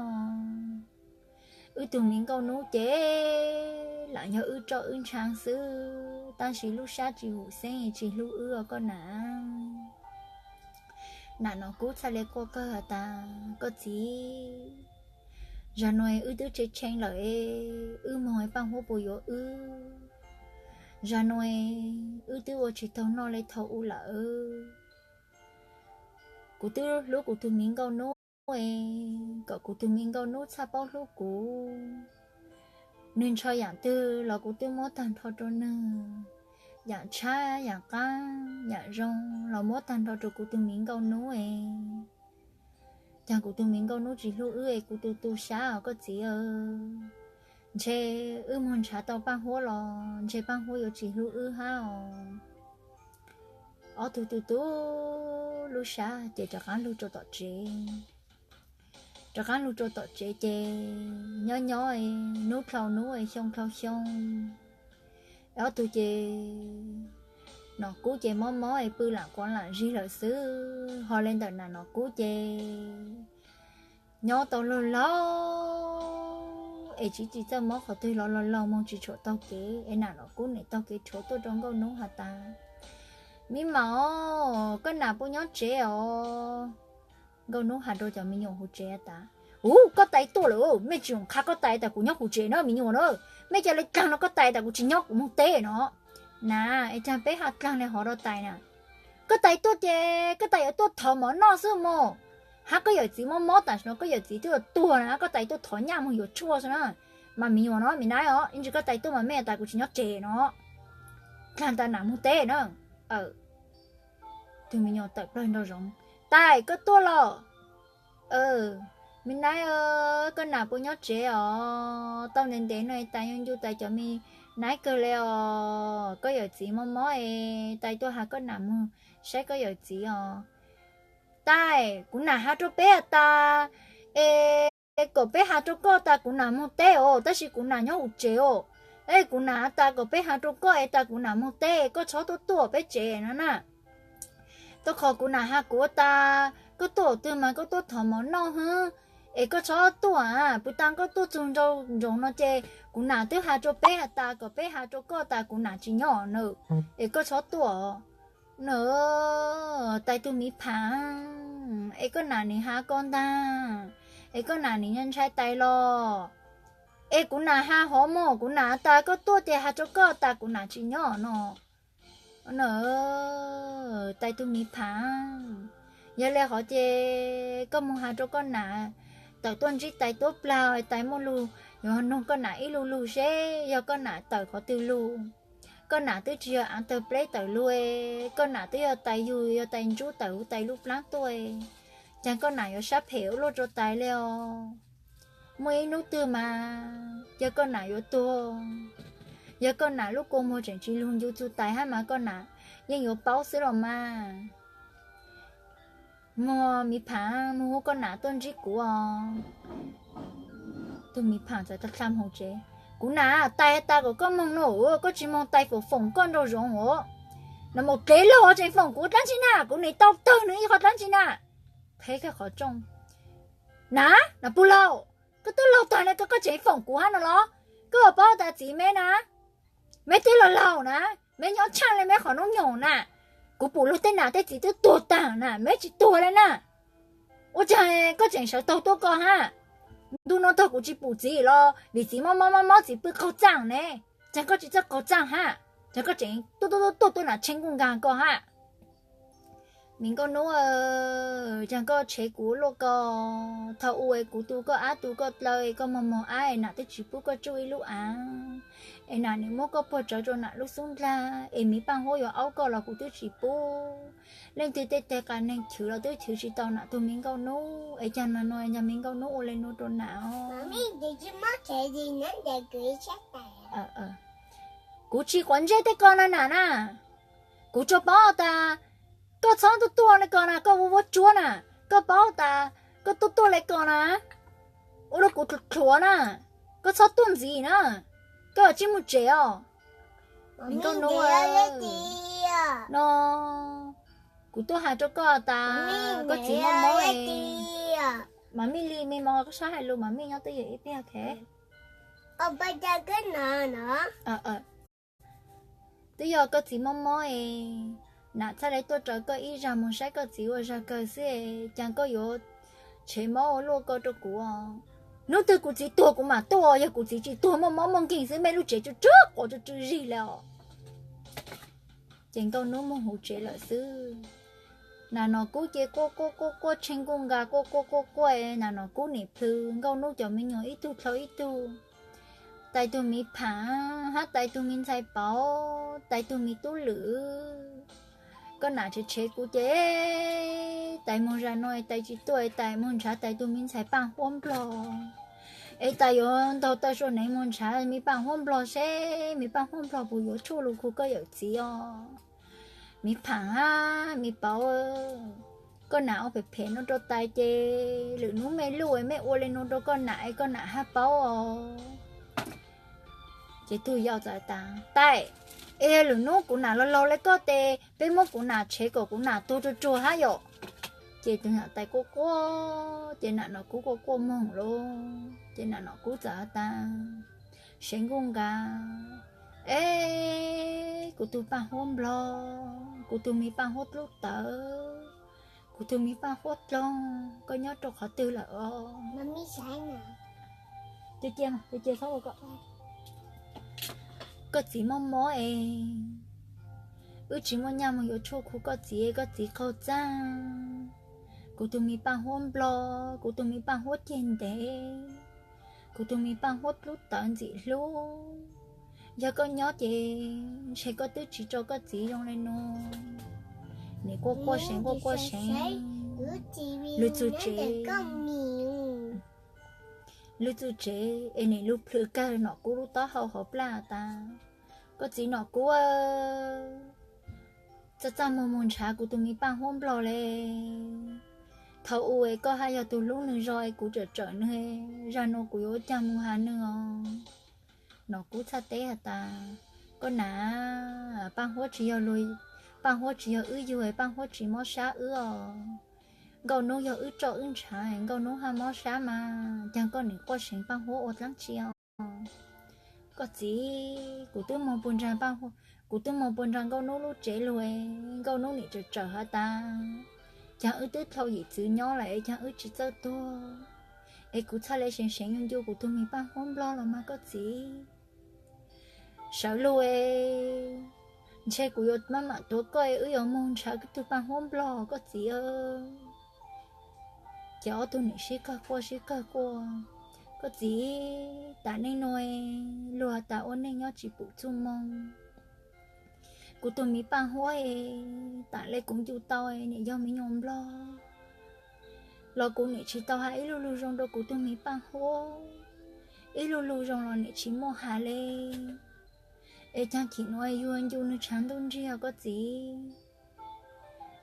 Wb tug miv Nkauj Nub ces lam yog wb roj wb ntshaav xwb, tab sis lub sab tsis hum xeeb tsis hlub wb os koj nam. Nam Nom Kub txhaj le quaj kawg has tas, Koj txiv, zag nuav wb twb tshee tshee lawm, wb moog Paaj Huab puas yuav wb? Zag nuav wb twb ua tsis taug noj le thaum u lawm. Kuv twb hlub kuv tug miv Nkauj Nub, kom kuv tug miv Nkauj Nub txhaj paub hlub kuv. Nwg ntshaw yaam twg los kuv twb muab taag nrho rua nwg, yaam tshab, yaam qaab, yaam zoo los muab taag nrho rua kuv tug miv Nkauj Nub. Caag kuv tug miv Nkauj Nub tsis hlub wb es kuv tu tu sab os koj txiv. Ntshe wb moog nrhav tau Paaj Huab los ntshe Paaj Huab yuav tsis hlub wb hab os. Ob tug tu tu lub sab ces rov qaab lug rua tom tsev. Rov qaab lug rua tom tsev ces nyob nyob, nub dlhau nub, xyoo dlhau xyoo, ob tug ces Nom Kub ces mob mob pw laam quav laam zig lawm xwb. Ho le ntawm nam Nom Kub ces nyob tau laug laug es tsis txawj mob qhov twg los laug laug moog tsis tshuam taug kev es nam Nom Kub nim taug kev rhuav tuaj rua Nkauj Nub has tas, Miv mam, koj nam puas nyob tsev os? Nkauj Nub has rua cov miv nyuas huv tsev tas, Ub, koj tais tuaj lawm, mej tsis ua qha koj tais tas kuv nyob huv tsev na miv nyuas na. Mej ca le dlaag no koj tais tas kuv tsis nyob kuv moog teb no. Na, es caag peb has dlaag le hov rua tais na? Koj tais tuaj ces koj tais yuav tuaj thov mov noj xwb mog. Hab koj yawm txiv mob mob tam sim no koj yawm txiv twb tuag na, koj tais tuaj thov nyaj moog yuav tshuaj xwb na. Mas miv nyuas no, miv naib os, ib ntsis koj tais tuaj mas mej tas kuv tsis nyob tsev no. Dlaag tas nam moog teb na. Tug miv nyuas tawm plawg nraum zoov, Tais, koj tuaj los? Miv naib, koj nam puas nyob tsev os? Tau ntev ntev no tais ncu ncu tais cov miv naib kawg le os. Koj yawm txiv mob mob es tais tuaj has koj nam moog saib koj yawm txiv os. Tais, kuv nam has rua peb has tas es kom peb has rua koj tas kuv nam moog teb os, tab sis kuv nam nyob huv tsev os. Es kuv nam has tas kom peb has rua koj es tas kuv nam moog teb, koj txhob tuaj tuaj peb tsev no na. Rua qhov kuv nam has kuv tas koj tuaj twg mas koj tuaj thov mov noj hwb, es koj txhob tuaj. Pw tas koj tuaj txug nraum zoov no ces kuv nam twb has rua peb has tas kom peb has rua koj tas kuv nam tsis nyob na, es koj txhob tuaj os. Na, tais tug miv pham, es koj nam nim has ko ntag, es koj nam nim ntshai tais los, es kuv nam has hov mog, kuv nam tas koj tuaj ces has rau koj tas kuv nam tsis nyob no. Na, tais tug miv pham, yog le hov ces koj moog has rau koj nam tawm tuaj ntsib tais tuab plag, tais muaj lug yuav noog koj nam ib lu lug seb yog koj nam tawm qhov twg lug. Koj nam twb tsis yog aav tawg pleb tawm lug, koj nam twb yog tais yug yog tais ntsub tawm huv tais lub plaab tuaj, caag koj nam yuav sab phem ua luaj rau tais le os. Muaj ib nub twg mas yog koj nam yuav tuag, yog koj nam lub kua muag tseem tsis lug ncu txug tais hab mas koj nam yeej yuav paub xwb los mas. Mog, miv pham, moog hu koj nam tuaj ntsib kuv os. Tug miv pham txawm tag dlha moog tsev. Kuv nam, tais has tas kom koj moog no, koj tsis moog tais foom foom koj nraum zoov os. Nam maum kev laug tseem foom kuv dlaab tsi na, kuv nim tau tawg nws ib qho dlaab tsi na. Qheb kiag qhov rooj. Na, nam pug laug, koj tub laug tag le koj tseem foom kuv hab no los? Koj puas paub tas txiv meb na, meb twb laug laug na, meb nyob tshaaj le meb qhov nub nyoog na. Kuv pum luag tej nam tej txiv twb tuag tag na, meb tsis tuag le na. Ua caag koj tseem sawv taug tuaj ko hab? Ntu no tag kuv tsis pum txiv los vim txiv mob mob mob mob txiv pw qaug txaaj ne. Caag koj tsis txawj qaug txaaj hab, caag koj tseem tuaj tuaj tuaj tuaj nam tshee nkuj nkaag ko hab. Miv Nkauj Nub, caag koj tshev kuv luaj ko? Thaum u es kuv tu koj ab tu koj dlaw, koj moog moog ab nam twb tsis pub koj tsuj ib lub aav, es nam nim muab koj puag tsawv rau nam lub xub ndlag, es miv Paaj Huab yuav aub koj los kuv twb tsis pub. Leej twg tej teg qas neeg chwv los twb chwv tsis tau nam tug miv Nkauj Nub, es caag no no caag miv Nkauj Nub ua le nuav rau nam os? Kuv tsis quav ntsej tej ko na nam na. Kuv tsuas paub tas koj txhob tuaj tuaj le ko na, koj vuab vuab tsuab na. Koj paub tas koj tuaj tuaj le ko na, ua rau kuv dhuav na. Koj txhob tuaj ntxiv na, koj tsij moog tsev os. Miv Nkauj Nub, no kuv tuaj has rau koj tas koj txiv mob mob, Mam Mij li me mov koj sab hais lus, Mam Mij nyob twj ywm ib pliag. Twb yog koj txiv mob mob es, nam txhaj le tuaj raws koj ib zag moog saib koj txiv ua zag kawg xwb es, caag koj yuav tshev mob ua luaj ko rau kuv os? Hnub twg kuv txiv tuag kuv mam tuaj, yog kuv txiv tsis tuag muaj mob muaj nkeeg xwb mej lub tsev tsuj tsuag quas tsuj tsuj zig le os. Ces Nkauj Nub moog huv tsev lawm xwb. Nam Nom Kub ces quaj quaj quaj quaj tshee nkuj nkaag quaj quaj quaj quaj, Nam Nom Kub nim plhws Nkauj Nub cov me nyuam ib tug dlhau ib tug. Tais tug miv Pham hab tais tug miv ntxhais Pauv, tais tug miv tub Lwm, koj nam tshev tshev kuv ces tais moog zag no tais tsis tuaj, tais moog nrhav tais tug miv ntxhais Paaj Huab Nplog, es tais yuav ntaug taw sua nev moog nrhav miv Paaj Huab Nplog seb miv Paaj Huab Nplog puas yuav tshuaj lug khu koj yawm txiv os. Miv Pham hab miv Pauv, koj nam ua phem phem no rau tais ces lwm nub mej luj mej ua le no rau koj nam es koj nam hab paub os. Ces tug yau txawm tas, tais, es yog lwm nub kuv nam laug laug le koj tes peb muab kuv nam tshev kom kuv nam tuag tsuag tsuag hab yom. Ces tug nam tais quaj quaj, ces Nam Nom Kub quaj quaj moog lauj, ces Nam Nom Kub txawm has tas, seev nkuj nkaag, es kuv tug Paaj Huab Nplog, kuv tug miv Paaj Huab Dlub Tawv, kuv tug miv Paaj Huab Dloog, koj nyob rau qhov twg lawm os? Koj txiv mob mob es, wb tsis muaj nyaj moog yuav tshuaj khu koj txiv, koj txiv qaug txaaj. Kuv tug miv Paaj Huab Nplog, kuv tug miv Paaj Huab Ceg Ntev, kuv tug miv Paaj Huab Dlub Tawv ntxim hlub, yog koj nyob ces ntshe koj twb tsis tso koj txiv zoo le nuav. Nim quaj quaj seev quaj quaj seev, lug txug tsev, lug txug tsev es nim lug plhws kag Nom Kub lub taub hau hauv plaj tas, koj txiv Nom Kub, txaj txaj muag moog nrhav kuv tug miv Paaj Huab Nplog le. Thaum u es koj hab yog tug hlub nwg zog es kuv tsawm tsawm nwg, zag nuav kuv yuav ua caag moog has nwg os? Nom Kub txhaj teb has tas, koj nam, Paaj Huab tsis yog, Paaj Huab tsis yog wb yug, Paaj Huab tsis mob sab wb os. Nkauj Nub yog wb roj wb ntshav, Nkauj Nub hab mob sab mas caag koj nim quaj seev Paaj Huab ua dlaab tsi os? Koj txiv, kuv twb moog puag nraag Paaj Huab, Kuv twb mus puag nram nkauj nub lub tsev lug, nkauj nub nim tsawm tsawm has tas, caag wb twb dlhau yim txwv nyob lawm es caag wb tsi txawj tuag, es kuv txhaj le seev seev ncu ncu kuv tug me paaj huab nplog los mas koj txiv. Sawv lug es, ntshe kuv yuav maj mam tuav koj es wb yuav moog nrhav wb tug paaj huab nplog koj txiv. Ces ob tug nim sib kawg quaj sib kawg quaj, koj txiv, tam neej nuav luag tas ua neej nyob tsi pum txuj moo, kuv tug me paaj huab es, tam le kuv ncu tau nim yog me nyuam nplog los kuv nim tsi tau has ib lug lug zoo rua kuv tug me paaj huab, ib lug lug zoo los nim tsi muaj has le. Es caag chim nuav yug ncu nwg tshaav ntuj nrig koj txiv.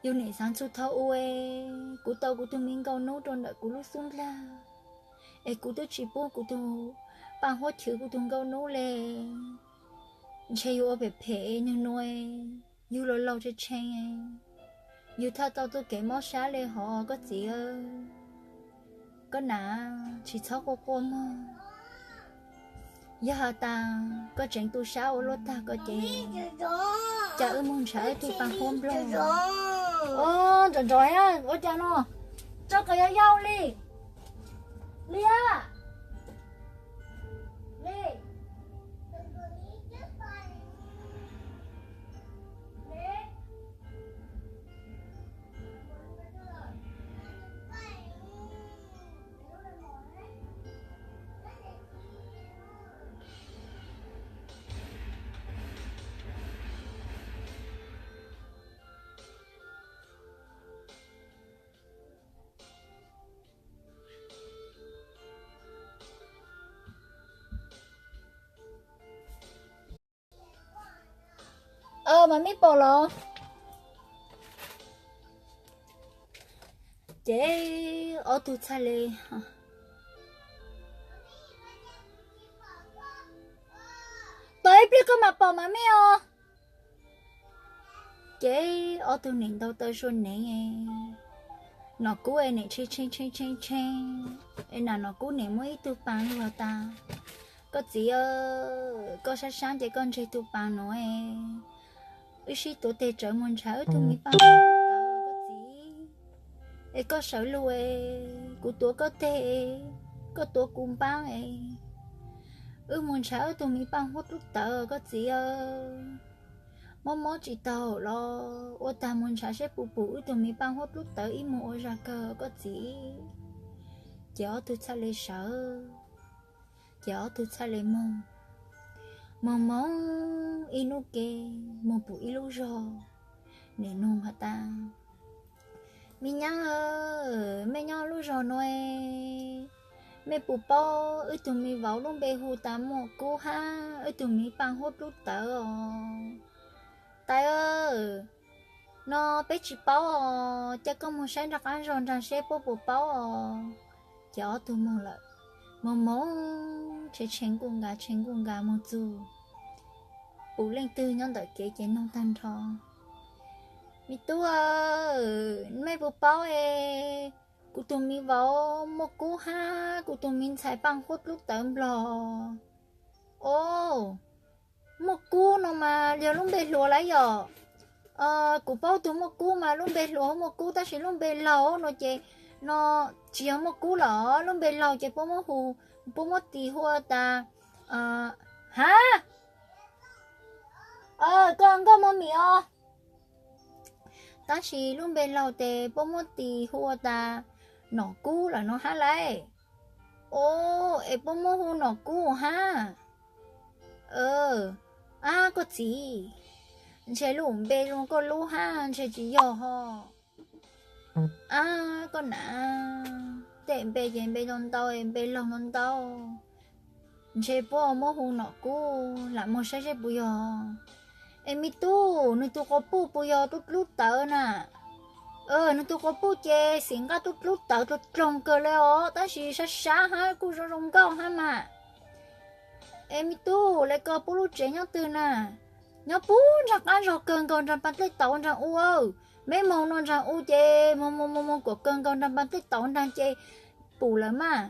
Yug nim xaav txug thaus u es, kuv tau kuv tug me nkauj nub rua ntawm kuv lub xub ndlag, es kuv twb tsi pub kuv tug paaj huab chwv kuv tug nkauj nub le. Ntshe yug ua phem phem nwg nuav, yug laug laug tshee tshee, yug thaj tau txuj kev mob sab le hov koj txiv. Koj nam, tsi txhob quaj quaj mog. Yog has tas koj tseev tu sab ua luaj tag ko ces, ca wb moog nrhav wb tug paaj huab nplog. Nrov nrov ua cas no, tso kom yau yau li, li a, li. Mas mej pom los? Ces ob tug txhaj le, tos ib pliag koj mam pom mas mej os. Ces ob tug nim ntaus taw sua neev, Nom Kub nim tshee tshee tshee tshee, es nam Nom Kub nim muab ib tug paas lug has tas, koj txiv, koj sab sab ces koj ntseg tug paas nuav, wb sib tuav teg tsawv mus nrhav wb tug me paaj huab tub tawv koj txiv. Es koj sawv lug es, kuv tuav koj teg, koj tuav kuv npaab es, wb mus nrhav wb tug me paaj huab tub tawv koj txiv. Mob mob tsis taug los ua tag mus nrhav seb puas pum wb tug me paaj huab tub tawv ib mus ua zag kawg koj txiv. Ces ob tug txhaj le sawv, ces ob tug txhaj le moog. Moog moog ib nub ke, moog pum ib lub zog, nim nug has tas, me nyab, mej nyob lub zog nuav, mej puas paub wb tug me vauv lub npe hu tas Muaj Kub hab wb tug me paaj huab tub tawv os? Tais, no peb tsis paub os, ca koj moog saib nraag qaab zog nraag seb puab puas paub os. Ces ob tug moog lawm, moog moog tshee tshee nkuj nkaas tshee nkuj nkaas moog txug, pum leej twg nyob ntawm kev ces noog tag nrho, me tub, mej puas paub es, kuv tug me vauv Muaj Kub hab kuv tug me ntxhais paaj huab tub tawv nplog. O, Muaj Kub no mas yog lub npe hluas lawm yom? Kuv paub tug Muaj Kub mas lub npe hluas hu Muaj Kub, tab sis lub npe laug no ces, no tsis yog Muaj Kub lawm, lub npe laug ces puab muab hu, puab muab tis hu tas, hab, koj nkauj Muaj Mim os. Tab sis lub npe laug tes puab muab tis hu tas Nom Kub lawm no hab lauj. O, es puab muab hu Nom Kub hab. Ab koj txiv, ntshe lub npe zoo koj lub hab ntshe tsis yog ho. Ab koj nam, tej npe ces npe ntau ntau, npe laug ntau ntau, ntshe puab muab hu Nom Kub, lam moog saib seb puas yog. Es me tub, nwg tug quas puj puas yog tub dlub tawv na? Nwg tug quas puj ces xim nqaj tub dlub tawv dloog dloog kawg le os, tab sis sab sab hab kuj zoo zoo nkauj hab mas. Es me tub, le koj puab lub tsev nyob twg na? Nyob puag nraag qaab zog kawg nkaus nraag paag dlej tauv nraag u. Meb moog no nraag u ces moog moog moog moog kuam kawg nkaus nraag paag dlej tauv nraag ces pum lawm mas.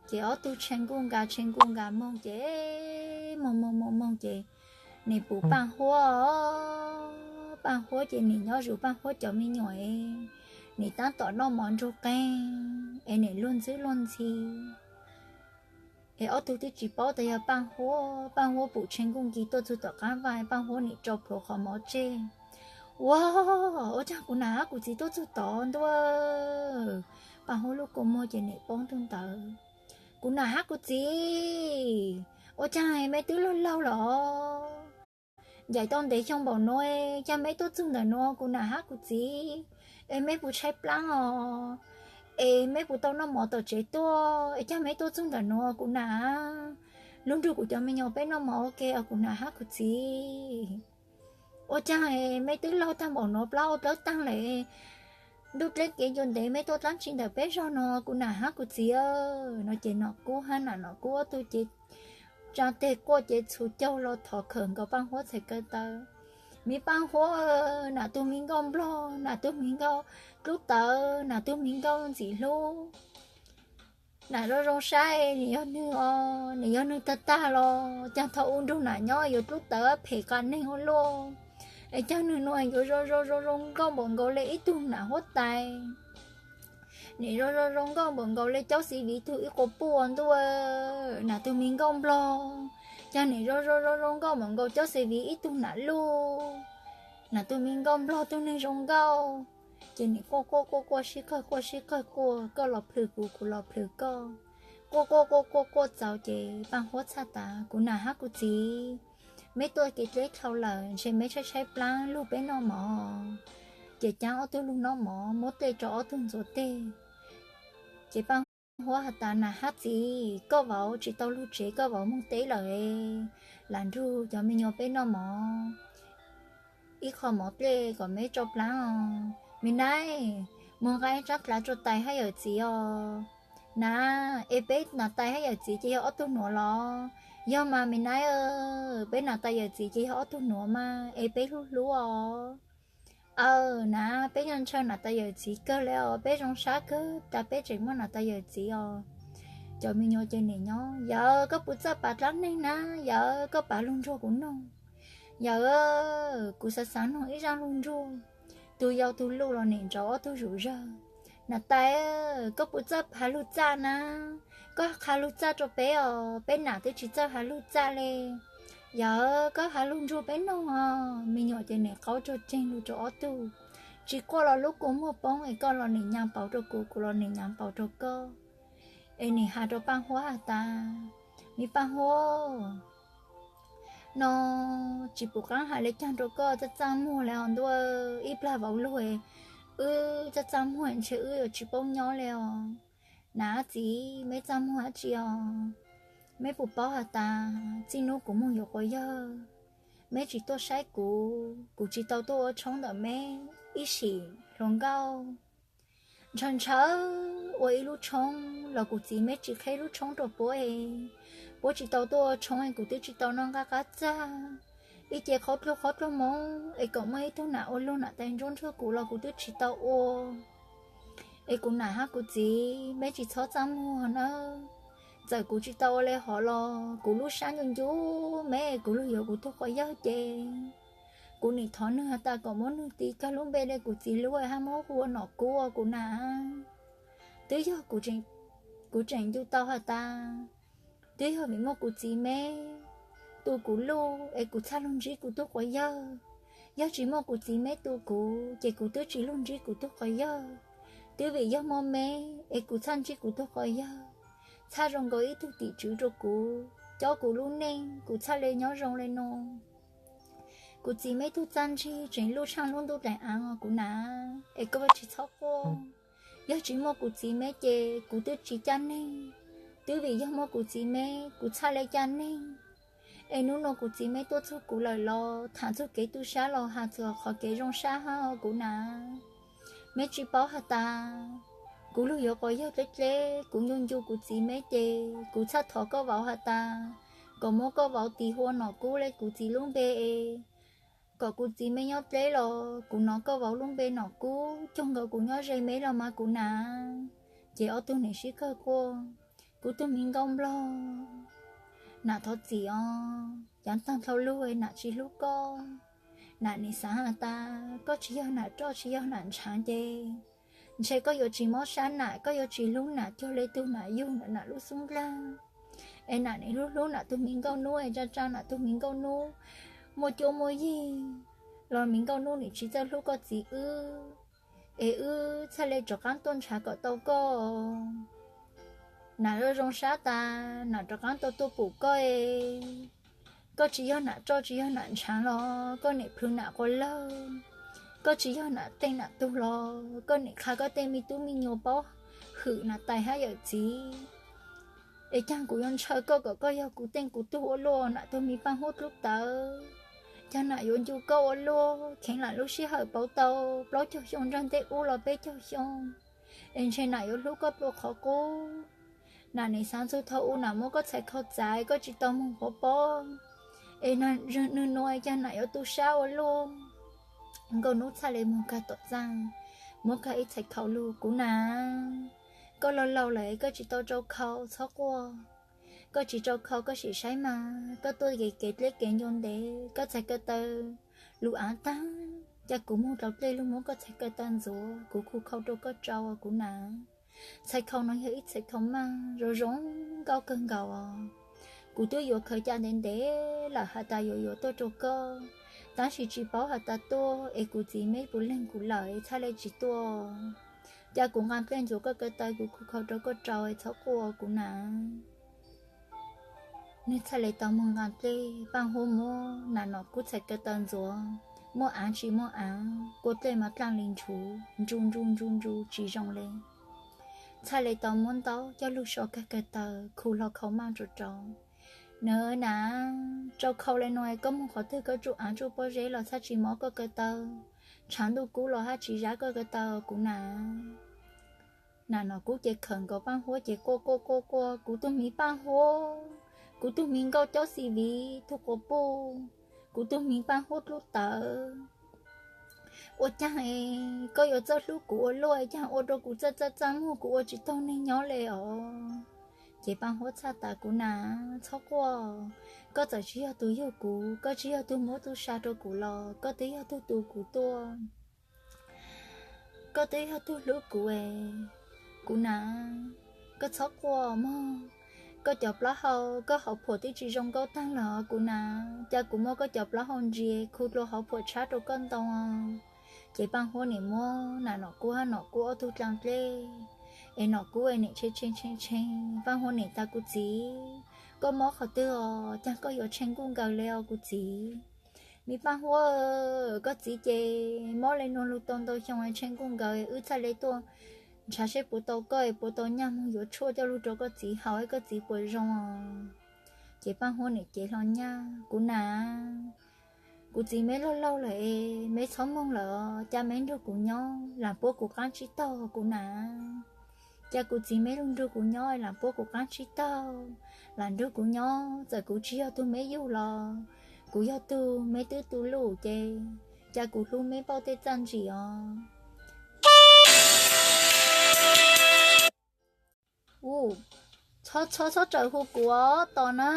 Ces ob tug tshee nkuj nkaas tshee nkuj nkaas moog ces moog moog moog moog ces Nim pum Paaj Huab, Paaj Huab ces nim nyob zus Paaj Huab cov me nyuam es nim tab tom noj mov nrug qeeg es nim luag ntxwb luag ntxhi. Es ob tug twb tsis paub tas yog Paaj Huab. Paaj Huab pum tshee nkuj nkis tuaj txug tom qaab vaaj, Paaj Huab nim rua plhuav qhov mov tseg. Ua, ua caag kuv nam hab kuv txiv tuaj txug tod ntuj. Paaj Huab lub kua muag ces nim poob tug ntawd. Kuv nam hab kuv txiv, ua caag meb twb laug laug los? Ncaim tau ntev xyoo npaum nuav, caag meb tuaj txug ntawm nuav kuv nam hab kuv txiv? Es meb puas tshaib plaab os? Es meb puas tau noj mov tom tsev tuaj? Es caag meb tuaj txug ntawm nuav kuv nam? Lug nrug kuv cov me nyuam peb noj mov ua ke os kuv nam hab kuv txiv. Ua caag meb twb laug taag npaum nuav, plaub hau dlawb taag lawm, ntuj dleb kev ncua ntev meb tuaj dlaab tsi ntawm peb zog nuav kuv nam hab kuv txiv? No ces Nom Kub hab nam Nom Kub ob tug ces tsaa teg quaj cev txhuv caug los thov khawm nkaus Paaj Huab txhais kaw taw. Miv Paaj Huab, nam tug miv nkauj nplog, nam tug miv nkauj dlub tawv, nam tug miv nkauj ntxim hlub, nam zoo zoo saib, nim yog nwg os, nim yog nwg tag tag los caag thaum u nrug nam nyob yuav dlub tawv phem qas neeg ua luaj. Es caag nwg nuav yuav zoo zoo zoo zoo nkauj npaum nkaus le ib tug nam huab tais. Nim zoo zoo zoo nkauj npaum nkaus le Caub Xi Viv tug ib quas puj ntuj. Nam tug miv nkauj nplog, caag nim zoo zoo zoo zoo nkauj npaum nkaus Caub Xi Viv ib tug nam luj. Nam tug miv nkauj nplog tug neeg zoo nkauj. Ces nim quaj quaj quaj quaj sib qawg quaj sib qawg quaj, koj los plhws kuv, kuv los plhws koj. Quaj quaj quaj quaj quaj txaus ces Paaj Huab txhaj tas, kuv nam hab kuv txiv, meb tuaj kev dleb dlhau lawm, ntshe meb tshaib tshaib plaab, lug peb noj mov. Ces caab ob tug lug noj mov, muab dlej rua ob tug ntxuav teg. Ces Paaj Huab has tas, nam hab txiv, koj vauv tsis tau lug tsev, koj vauv moog teb lawm, lam nrug cov me nyuam peb noj mov ib qho mov dlej kom meb tso plaab os. Me naib, moog nqa ib tsaab dlaav rua tais hab yawm txiv os. Nam, es peb nam tais hab yawm txiv ces yog ob tug nuav los? Yog mas me naib, peb nam tais yawm txiv ces yog ob tug nuav mas, es peb hlub hlub os. Aw, nam, peb ntshaw nam tais yawm txiv kawg le os, peb zoo sab kawg tas peb tseem muaj nam tais yawm txiv os. Cov me nyuam ces nim nyob, yawm, koj puas txawj pav dlaab neeg na? Yawm, koj pav lug nrug kuv noog. Yawm, kuv xav xav noog ib zaaj lug nrug. Tug yau tug luj los nim nrauv ob tug zug zawg. Nam tais, koj puas txawj pav lug txaj na? Koj qha lug txaj rua peb os, peb nam twb tsis txawj pav lug txaj le. Yawm, koj pav lug nrug peb noog os. Me nyuam ces nim qaub rua tseeg lug rua ob tug. Tsis quaj los lub kua muag poob, es koj los nim nyas pauv rua kuv, kuv los nim nyas pauv rua koj. Es nim has rua Paaj Huab has tas, miv Paaj Huab, no tsis pum qaab has le caag rua koj, txaj txaj muag le os ntuj. Ib plag vauv lug, wb txaj txaj muag ntshe wb yuav tsis paub nyob le os. Nam txiv, meb txaj muag dab tsi os? Meb puas paub has tas txij nub kuv moog yuav quas yawg, meb tsis tuaj saib kuv, kuv tsis tau tuaj ua tshoob ntawm meb ib sim hluas nkauj. Ntshaw ntshaw ua ib lub tshoob los kuv txiv meb tsis qheb lub tshoob rua puab, puab tsis tau tuaj ua tshoob, kuv twb tsis tau noj nqaj qab txag. Ib ce qhaub dluag qhaub dluag moob es kom muaj ib tug nam ua luag nam tais ntsuab ntsuag kuv los kuv twb tsis tau ua. Es kuv nam hab kuv txiv, meb tsis txhob txaj muag nawb. Txawm kuv tsis tau ua le hov los kuv lub sab ncu ncu meb, kuv lug yuav kuv tug quas yawg ces kuv nim thov nwg has tas kom muab nwg tis kawg lub npe le kuv txiv lub hab muab hu ua Nom Kub kuv nam. Twb yog kuv tseem ncu tau has tas twb yog vim muaj kuv txiv meb tu kuv luj es kuv txhaj lug ntsib kuv tug quas yawg. Yog tsis muaj kuv txiv meb tu kuv ces kuv twb tsis lug ntsib kuv tug quas yawg. Twb vim yog muaj meb es kuv txhaj ntsib kuv tug quas yawg, txhaj zoo nkaus ib tug tim tswv rua kuv, cob kuv lub neej, kuv txhaj le nyob zoo le nuav. Kuv txiv meb tug txaj ntsig tseem luj tshaaj lub ntuj daim aav os kuv nam, es koj tsis txhob quaj. Yog tsis muaj kuv txiv meb ces kuv twb tsis caj neeg. Twb vim yog muaj kuv txiv meb kuv txhaj le caj neeg. Es nub nua kuv txiv meb tuaj txug kuv lawm los tham txug kev tu sab los has txug qhov kev zoo sab hab os kuv nam. Meb tsis paub has tas kuv lug yuav quas yawg dleb dleb, kuv ncu ncu kuv txiv meb ces kuv txhaj thov koj vauv has tas kom muab koj vauv tis hu ua Nom Kub le kuv txiv lub npe es kom kuv txiv meb nyob dleb los kuv nov koj vauv lub npe Nom Kub, cuag nkaus kuv nyob ze meb los mas kuv nam. Ces ob tug nim sib kawg quaj. Kuv tug miv nkauj nplog, Nam thov txim os, yav tag dhau lug nam tsis hlub koj. Nam nim xaav has tas koj tsis yog nam roj tsis yog nam ntshaav ces ntshe koj yuav tsis mob sab nam, koj yuav tsis hlub nam cuag le tug nam yug nam lub xub nplaag. Es nam nim hlub hlub nam tug mi nkauj nub es tsa tsa nam tug mi nkauj nub muaj cuab muaj yig los mi nkauj nub nim tsis txawj hlub koj txiv wb, es wb txhaj le rov qaab tuaj ntshav kom tau koj. Nam zoo zoo sab tas nam rov qaab tau tuaj pum koj. Koj tsis yog nam roj tsis yog nam ntshaav los koj nim plhws nam quas lawg. Koj tsis yog nam tej nam tug los koj nim qha koj tej me tub me nyuam paub hwm nam tais hab yawm txiv. Es caag kuv yuav ntshaw koj kom koj yog kuv teej kuv tug ua luaj nam tug mi Paaj Huab dlub tawv. Caag nam yuav ncu koj ua luaj kheev lam lub sij hawm pauv tau plaub caug xyoo nraag ntej ub los peb caug xyoo, es ntshe nam yuav hlub koj dlua qhov qub. Nam nim xaav txug thaum u nam muab koj txhais khau txav koj tsis tau moog pov pob, es nwg nua caag nam yuav tu sab ua luaj. Nkauj nub txhaj le moog kag tom txaaj, muab kag ib txhais khau lug, kuv nam, koj laug laug lawm koj tsis tau rau khau txhob quaj. Koj tsis rau khau koj sim saib mas koj tuaj kev dleb kev ncua ntev koj txhais ko taw lug aav taag, ca kuv moog dlau dlej lug muab koj txhais ko taw ntxuav kuv khu khau rau koj rau kuv nam. Txhais khau no yog ib txhais khau maj zoo zoo nkauj kawg nkaus os. Kuv twb yuav khaws ca ntev ntev lawm has tas yuav yuav tuaj rau koj, tab sis tsis paub has tas tuaj es kuv txiv meb puas leeg kuv lawm txhaj le tsis tuaj. Ca kuv nqaa dlej ntxuav koj ko taw kuv khu khau rau koj rau txhob quaj kuv nam. Nwg txhaj le tau moog nqaa dlej, Paaj Huab muab nam Nom Kub txhais ko taw ntxuav, muaj aav tsis muaj aav, kua dlej mas dlaaj li ntshuv, ntsu ntsu ntsu ntsu tsis zoo le. Txhaj le tau muab ntaub coj lug so kag ko taw khu hlo khau maj rua rau. Nam, rau khau le nuav koj moog qhov twg koj tsuj aav tsuj pob zeb los txhaj tsis mob koj ko taw, tshav ntuj kub los hab tsis zab koj ko taw kuv nam. Nam Nom Kub ces khawm nkaus Paaj Huab ces quaj quaj quaj quaj, kuv tug miv Paaj Huab, kuv tug miv nkauj caub xi viv tug quas puj, kuv tug miv Paaj Huab dlub tawv. Ua caag koj yuav txawj hlub kuv ua luaj caag ua rau kuv txaj txaj txaj muag kuv ua tsis taug neeg nyob le os. Ces Paaj Huab txhaj tas kuv nam txhob quaj, koj txawm tsis yog tug yug kuv, koj tsis yog tug muab tub sa rau kuv los koj twb yog tug tu kuv tuaj. Koj twb yog tug hlub kuv es, kuv nam, koj txhob quaj mog. Koj cov plaub hau, koj hauv phuam twb tsis zoo nkauj taag los kuv nam, ca kuv muab koj cov plaub hau ntsia khu dlua hauv phuam tshab rau koj ntoo. Ces Paaj Huab nim muab nam Nom Kub hab Nom Kub ob tug dlaa dlej, es Nom Kub nim tshee tshee tshee tshee, Paaj Huab nim tas kuv txiv, koj mob qhov twg os, caag koj yuav tshee nkuj nkaws le os kuv txiv. Miv Paaj Huab, koj txiv ces mob le nuav lug tau ntau xyoo tshee nkuj nkaws, wb txhaj le tuaj ntshav seb puas tau koj es puas tau nyaj moog yuav tshuaj coj lug rau koj txiv haus es koj txiv puas zoo os. Ces Paaj Huab nim cev hlo nyaj, kuv nam, kuv txiv meb laug laug lawm es meb txhob moog lawm, ca meb nrug kuv nyob lam puab kuv qaab tsib taug kuv nam. Ca kuv txiv meb lug nrug kuv nyob lam puab kuv qaab tsib taug, lam nrug kuv nyob, txawm kuv tsis yog tug meb yug los kuv yog tug meb twb tu luj ces ca kuv hlub meb pauj tej txaj ntsim os. Txhob, txhob txawm hu kuv os tos na,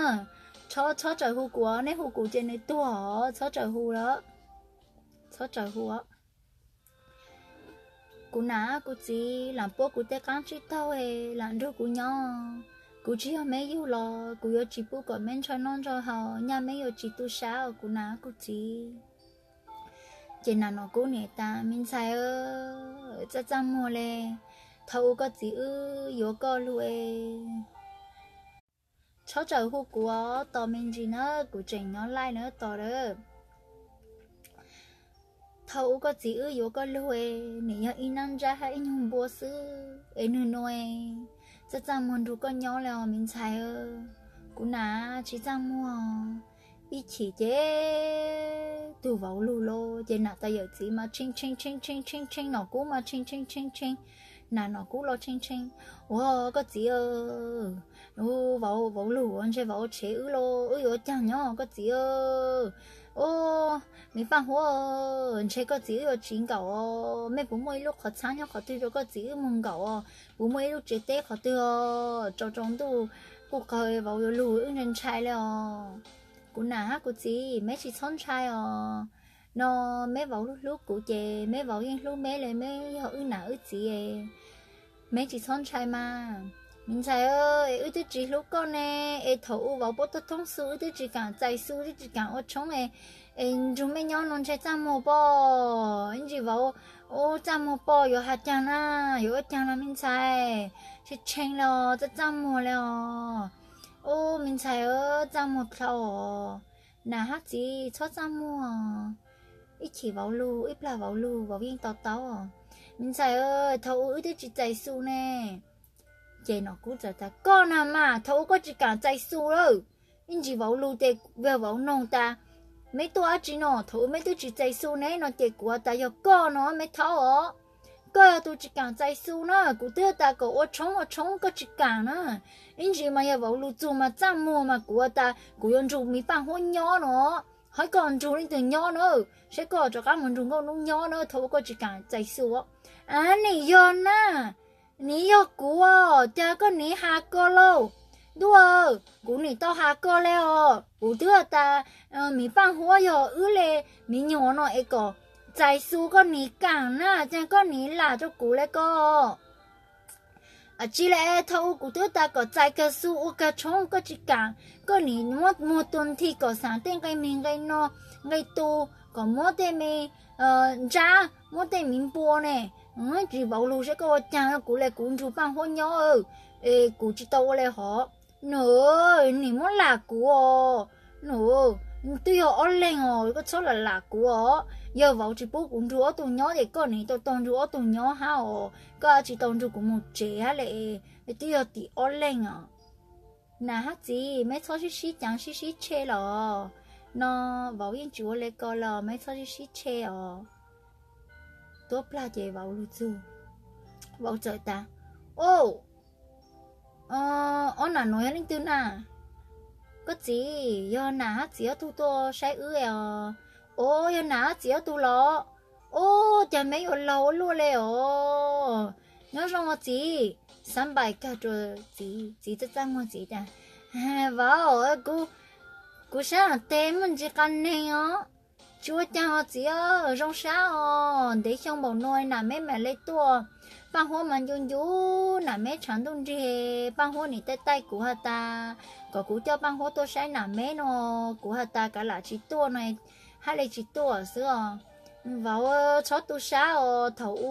txhob, txhob txawm hu kuv os, neb hu kuv ces nws tuag os, txhob txawm hu lawm, txhob txawm hu os. Kuv nam, kuv txiv lam puab kuv tej qaab tsib taug es lam nrug kuv nyob. Kuv tsis yog meb yug los kuv yuav tsis pub kom meb ntshaw noj ntshaw haus, nyaj meb yuav tsis tu sab os kuv nam kuv txiv. Ces nam Nom Kub nim tas, me ntxhais, txaj txaj muag le, thaum u koj txiv wb yuav koj lug es, txhob txawm hu kuv os tos me ntsis na, kuv tseem nyob laij na tos lawm. Thaum u koj txiv wb yuav koj lug es nim yog ib nab ntsab hab ib nyuag npua xwb es nwg nua txaj txaj muag nrug koj nyob le os me ntxhais. Kuv nam, tsis txaj muag. Ib chim ces tug vauv lug los ces nam tas yawm txiv mas tshee tshee tshee tshee tshee tshee, Nom Kub mas tshee tshee tshee tshee, nam Nom Kub los tshee tshee. Ua koj txiv, vauv, vauv lug ua ntshe vauv tshev wb los wb yuav caag nyob koj txiv. Ua, miv Paaj Huab, ntshe koj txiv wb yuav tsiv nkaum os, mej puas muaj ib lub qhov txhab nyob qhov twg rau koj txiv wb moog nkaum os, puas muaj ib lub tsev teb qhov twg os, tsaus tsaus ntuj Kuv qhov vauv yuav lug wb ntshai ntshai le os. Kuv nam hab kuv txiv, meb tsis txhob ntshai os. No meb vauv hlub hlub kuv ces meb vauv yeej hlub meb le, meb yog wb nam wb txiv. Meb tsis txhob ntshai mas. Me ntxhais, es wb twb tsis hlub koj ne, es thaum u vauv puab tuaj thoob xu wb twb tsis kaam txais xu, twb tsis kaam ua tshoob, es nrug mej nyob no ntshe txaj muag pob, ib ntsis vauv ua txaj muag pob yuav has caag na, yuav ua caag na me ntxhais, tshee tshee le os, txaj txaj muag le os. Ub me ntxhais, txaj muag dlhau os. Nam hab txiv txhob txaj muag, ib chim vauv lug, ib plag vauv lug vauv yeej to taub. Me ntxhais, thaum u wb twb tsis txais xu ne. Ces Nom Kub txawm tas, koj na mas, thaum u koj tsis kaam txais xu lawm, ib ntsis vauv lug ces vauv noog tas, meb tuaj dab tsi no, thaum u meb twb tsis txais xu ne no ces kuv has tas yog koj no meb thaub os. Koj yog tus tsis kaam txais xu na, kuv twb has tas kom ua tshoob ua tshoob koj tsis kaam na. Ib ntsis mas yog vauv lug txug mas txaj muag mas kuv has tas kuv yuav nrug miv paaj huab nyob no, hab koj nrug leej twg nyob na, saib koj rov qab mus nrug nkauj nub nyob na, thaum u koj tsis kaam txais xu. Ab, nim yog na, nim yog kuv os, cas koj nim has ko lauj? Ntuj, kuv nim tau has ko le os, kuv twb has tas miv paaj huab yog wb le, miv nyuam no es kom txais xu koj nim kaam na, cas koj nim lam rua kuv le ko. Tsis le, thaum u kuv twb tas kom txais kag xu ua kag tshoob koj tsis kaam, koj nim muab muag tua nthi kom xaav tej nqe mig nqe no nqe tu, kom muab tej me ntsab muab tej miv npua ne, tsis vauv lug saib koj ua caag, kuv le kuv nrug paaj huab nyob, es kuv tsis tau ua le hov. Nws, nim muab lam kuv os. Nws, twb yog ob leeg os, koj txhob lam lam kuv os. Yog vauv tsis pub kuv nrug ob tug nyob ces koj nim tau tau nrug ob tug nyob hab os, koj tsis tau nrug kuv mus tsev hab le, twb yog tim ob leeg os. Nam hab txiv, meb txhob sib sib caav sib sib tshe los no, vauv yeej tsis ua le ko los meb txhob sib sib tshe os. Tuab plag ces vauv lug txug, vauv txawm tas, o, ob nam nuav yog leej twg na? Koj txiv, yog nam hab txiv ob tug tuaj saib wb os. O, yog nam hab txiv ob tug los? O, cas meb yuav laug ua luaj le os. Nyob zoo os txiv. Xav npaim kag rua txiv, txiv txaj txaj muag txiv tas, vauv, kuv sab tes muaj ntsis qas neeg os. Tsis ua caag os txiv, zoo sab os, ntev xyoo npaum no nam meb mam le tuaj. Paaj huab mas ncu ncu, nam meb tshav ntuj nrig, paaj huab nim taij taij kuv has tas kom kuv coj paaj huab tuaj saib nam meb no, kuv has tas kav lam tsis tuaj no, hab le tsis tuaj xwb os. Vauv, txhob tu sab os, thaum u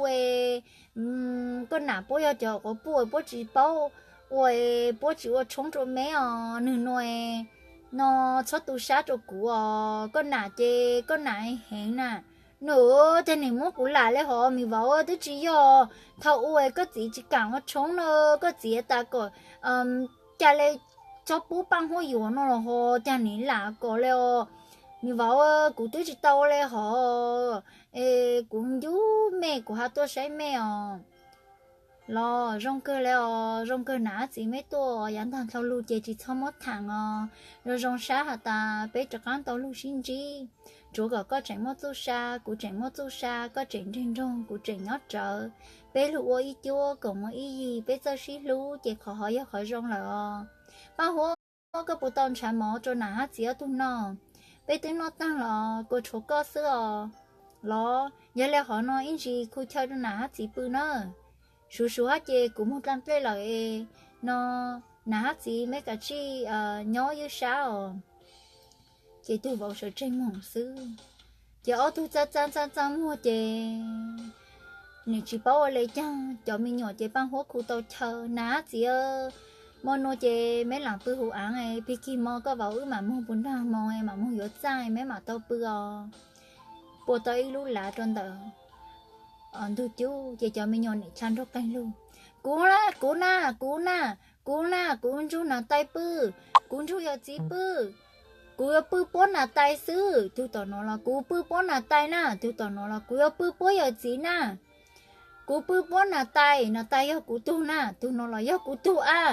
koj nam puab yog cov quav puj puab tsis paub ua, puab tsis ua tshoob rua meb os, nwg nua no txhob tu sab rua kuv os, koj nam ces koj nam heev na. Nws, tag nim muab kuv lam le hov, miv vauv, twb tsis yog, thaum u koj txiv tsis kaam ua tshoob na, koj txiv tas kom ca le txhob pub paaj huab yuav no los ho, tag nim lam kom le os. Miv vauv, kuv twb tsis tau le hov, es kuv ncu mej kuv has tuaj saib mej os. Los zoo kawg le os, zoo kawg nam hab txiv meb tuaj, yav ntag dlhau lug ces tsis txhob muab thaam os. Zoo zoo sab has tas peb rov qaab tau lug sib ntsib, tsuav kom koj tseem muaj txuj sa, kuv tseem muaj txuj sa, koj tseem nreg nroog, kuv tseem nyob rawv, peb lug ua ib cuab koom ua ib yig, peb txawj sib hlub ces qhov hov yog qhov zoo lawm os. Paaj huab, koj puas tau ntshav mov rua nam hab txiv ob tug noj? Peb twb noj taag los, kuas tshuav koj xwb os. Los yog le hov no ib ntsis khu chaw rua nam hab txiv pw na. Suv suv hab ces kuv moog dlaa dlej lawm no, nam hab txiv meb kav tsij nyob ywj sab os. Ces tug vauv sawv tsees moog xwb. Ces ob tug txaj txaj txaj txaj muag ces nim tsis paub ua le caag, cov me nyuam ces paaj huab khu tau chaw, nam hab txiv, mo nua ces meb laam pw huv aav, pig kig mo koj vauv wb maam moog puv nraag hmoo maam moog yuav txaaj meb maam tau pw os. Puag tau ib lub lav rua ntawm ntug cub ces cov me nyuam nim dlha nraug qeeg lug, kuv na, kuv na, kuv na, kuv na, kuv nrug nam tais pw, kuv nrug yawm txiv pw, kuv yuav pw puab nam tais xwb. Tug tom nuav los kuv pw puab nam tais na, tug tom nuav los kuv yuav pw puab yawm txiv na, kuv pw puab nam tais, nam tais yog kuv tug na, tug nuav los yog kuv tug a.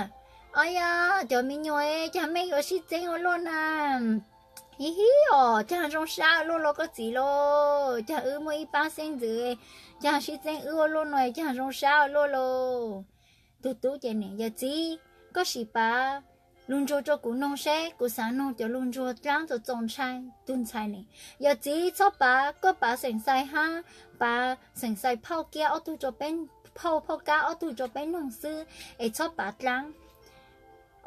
Au yog, cov me nyuam, caag mej yuav sib txeeb ua luaj na? Hib hib os, caag zoo sab ua luaj los koj txiv los, caag wb muaj ib paab xeeb ntxwv, caag sib txeeb wb ua luaj no, caag zoo sab ua luaj los. Tug tub ces nim, yawm txiv, koj sim pav lug ntsuag rua kuv noog seb, kuv xaav noog cov lug ntsuag dlaab txaus txaus ntshai tug ntxhais ne. Yog txiv, txhob pav, koj pav xeem xais hab, pav xeem xais phauj kiab ob tug, phauj phauj kab ob tug rua peb noog xwb es txhob pav dlaab.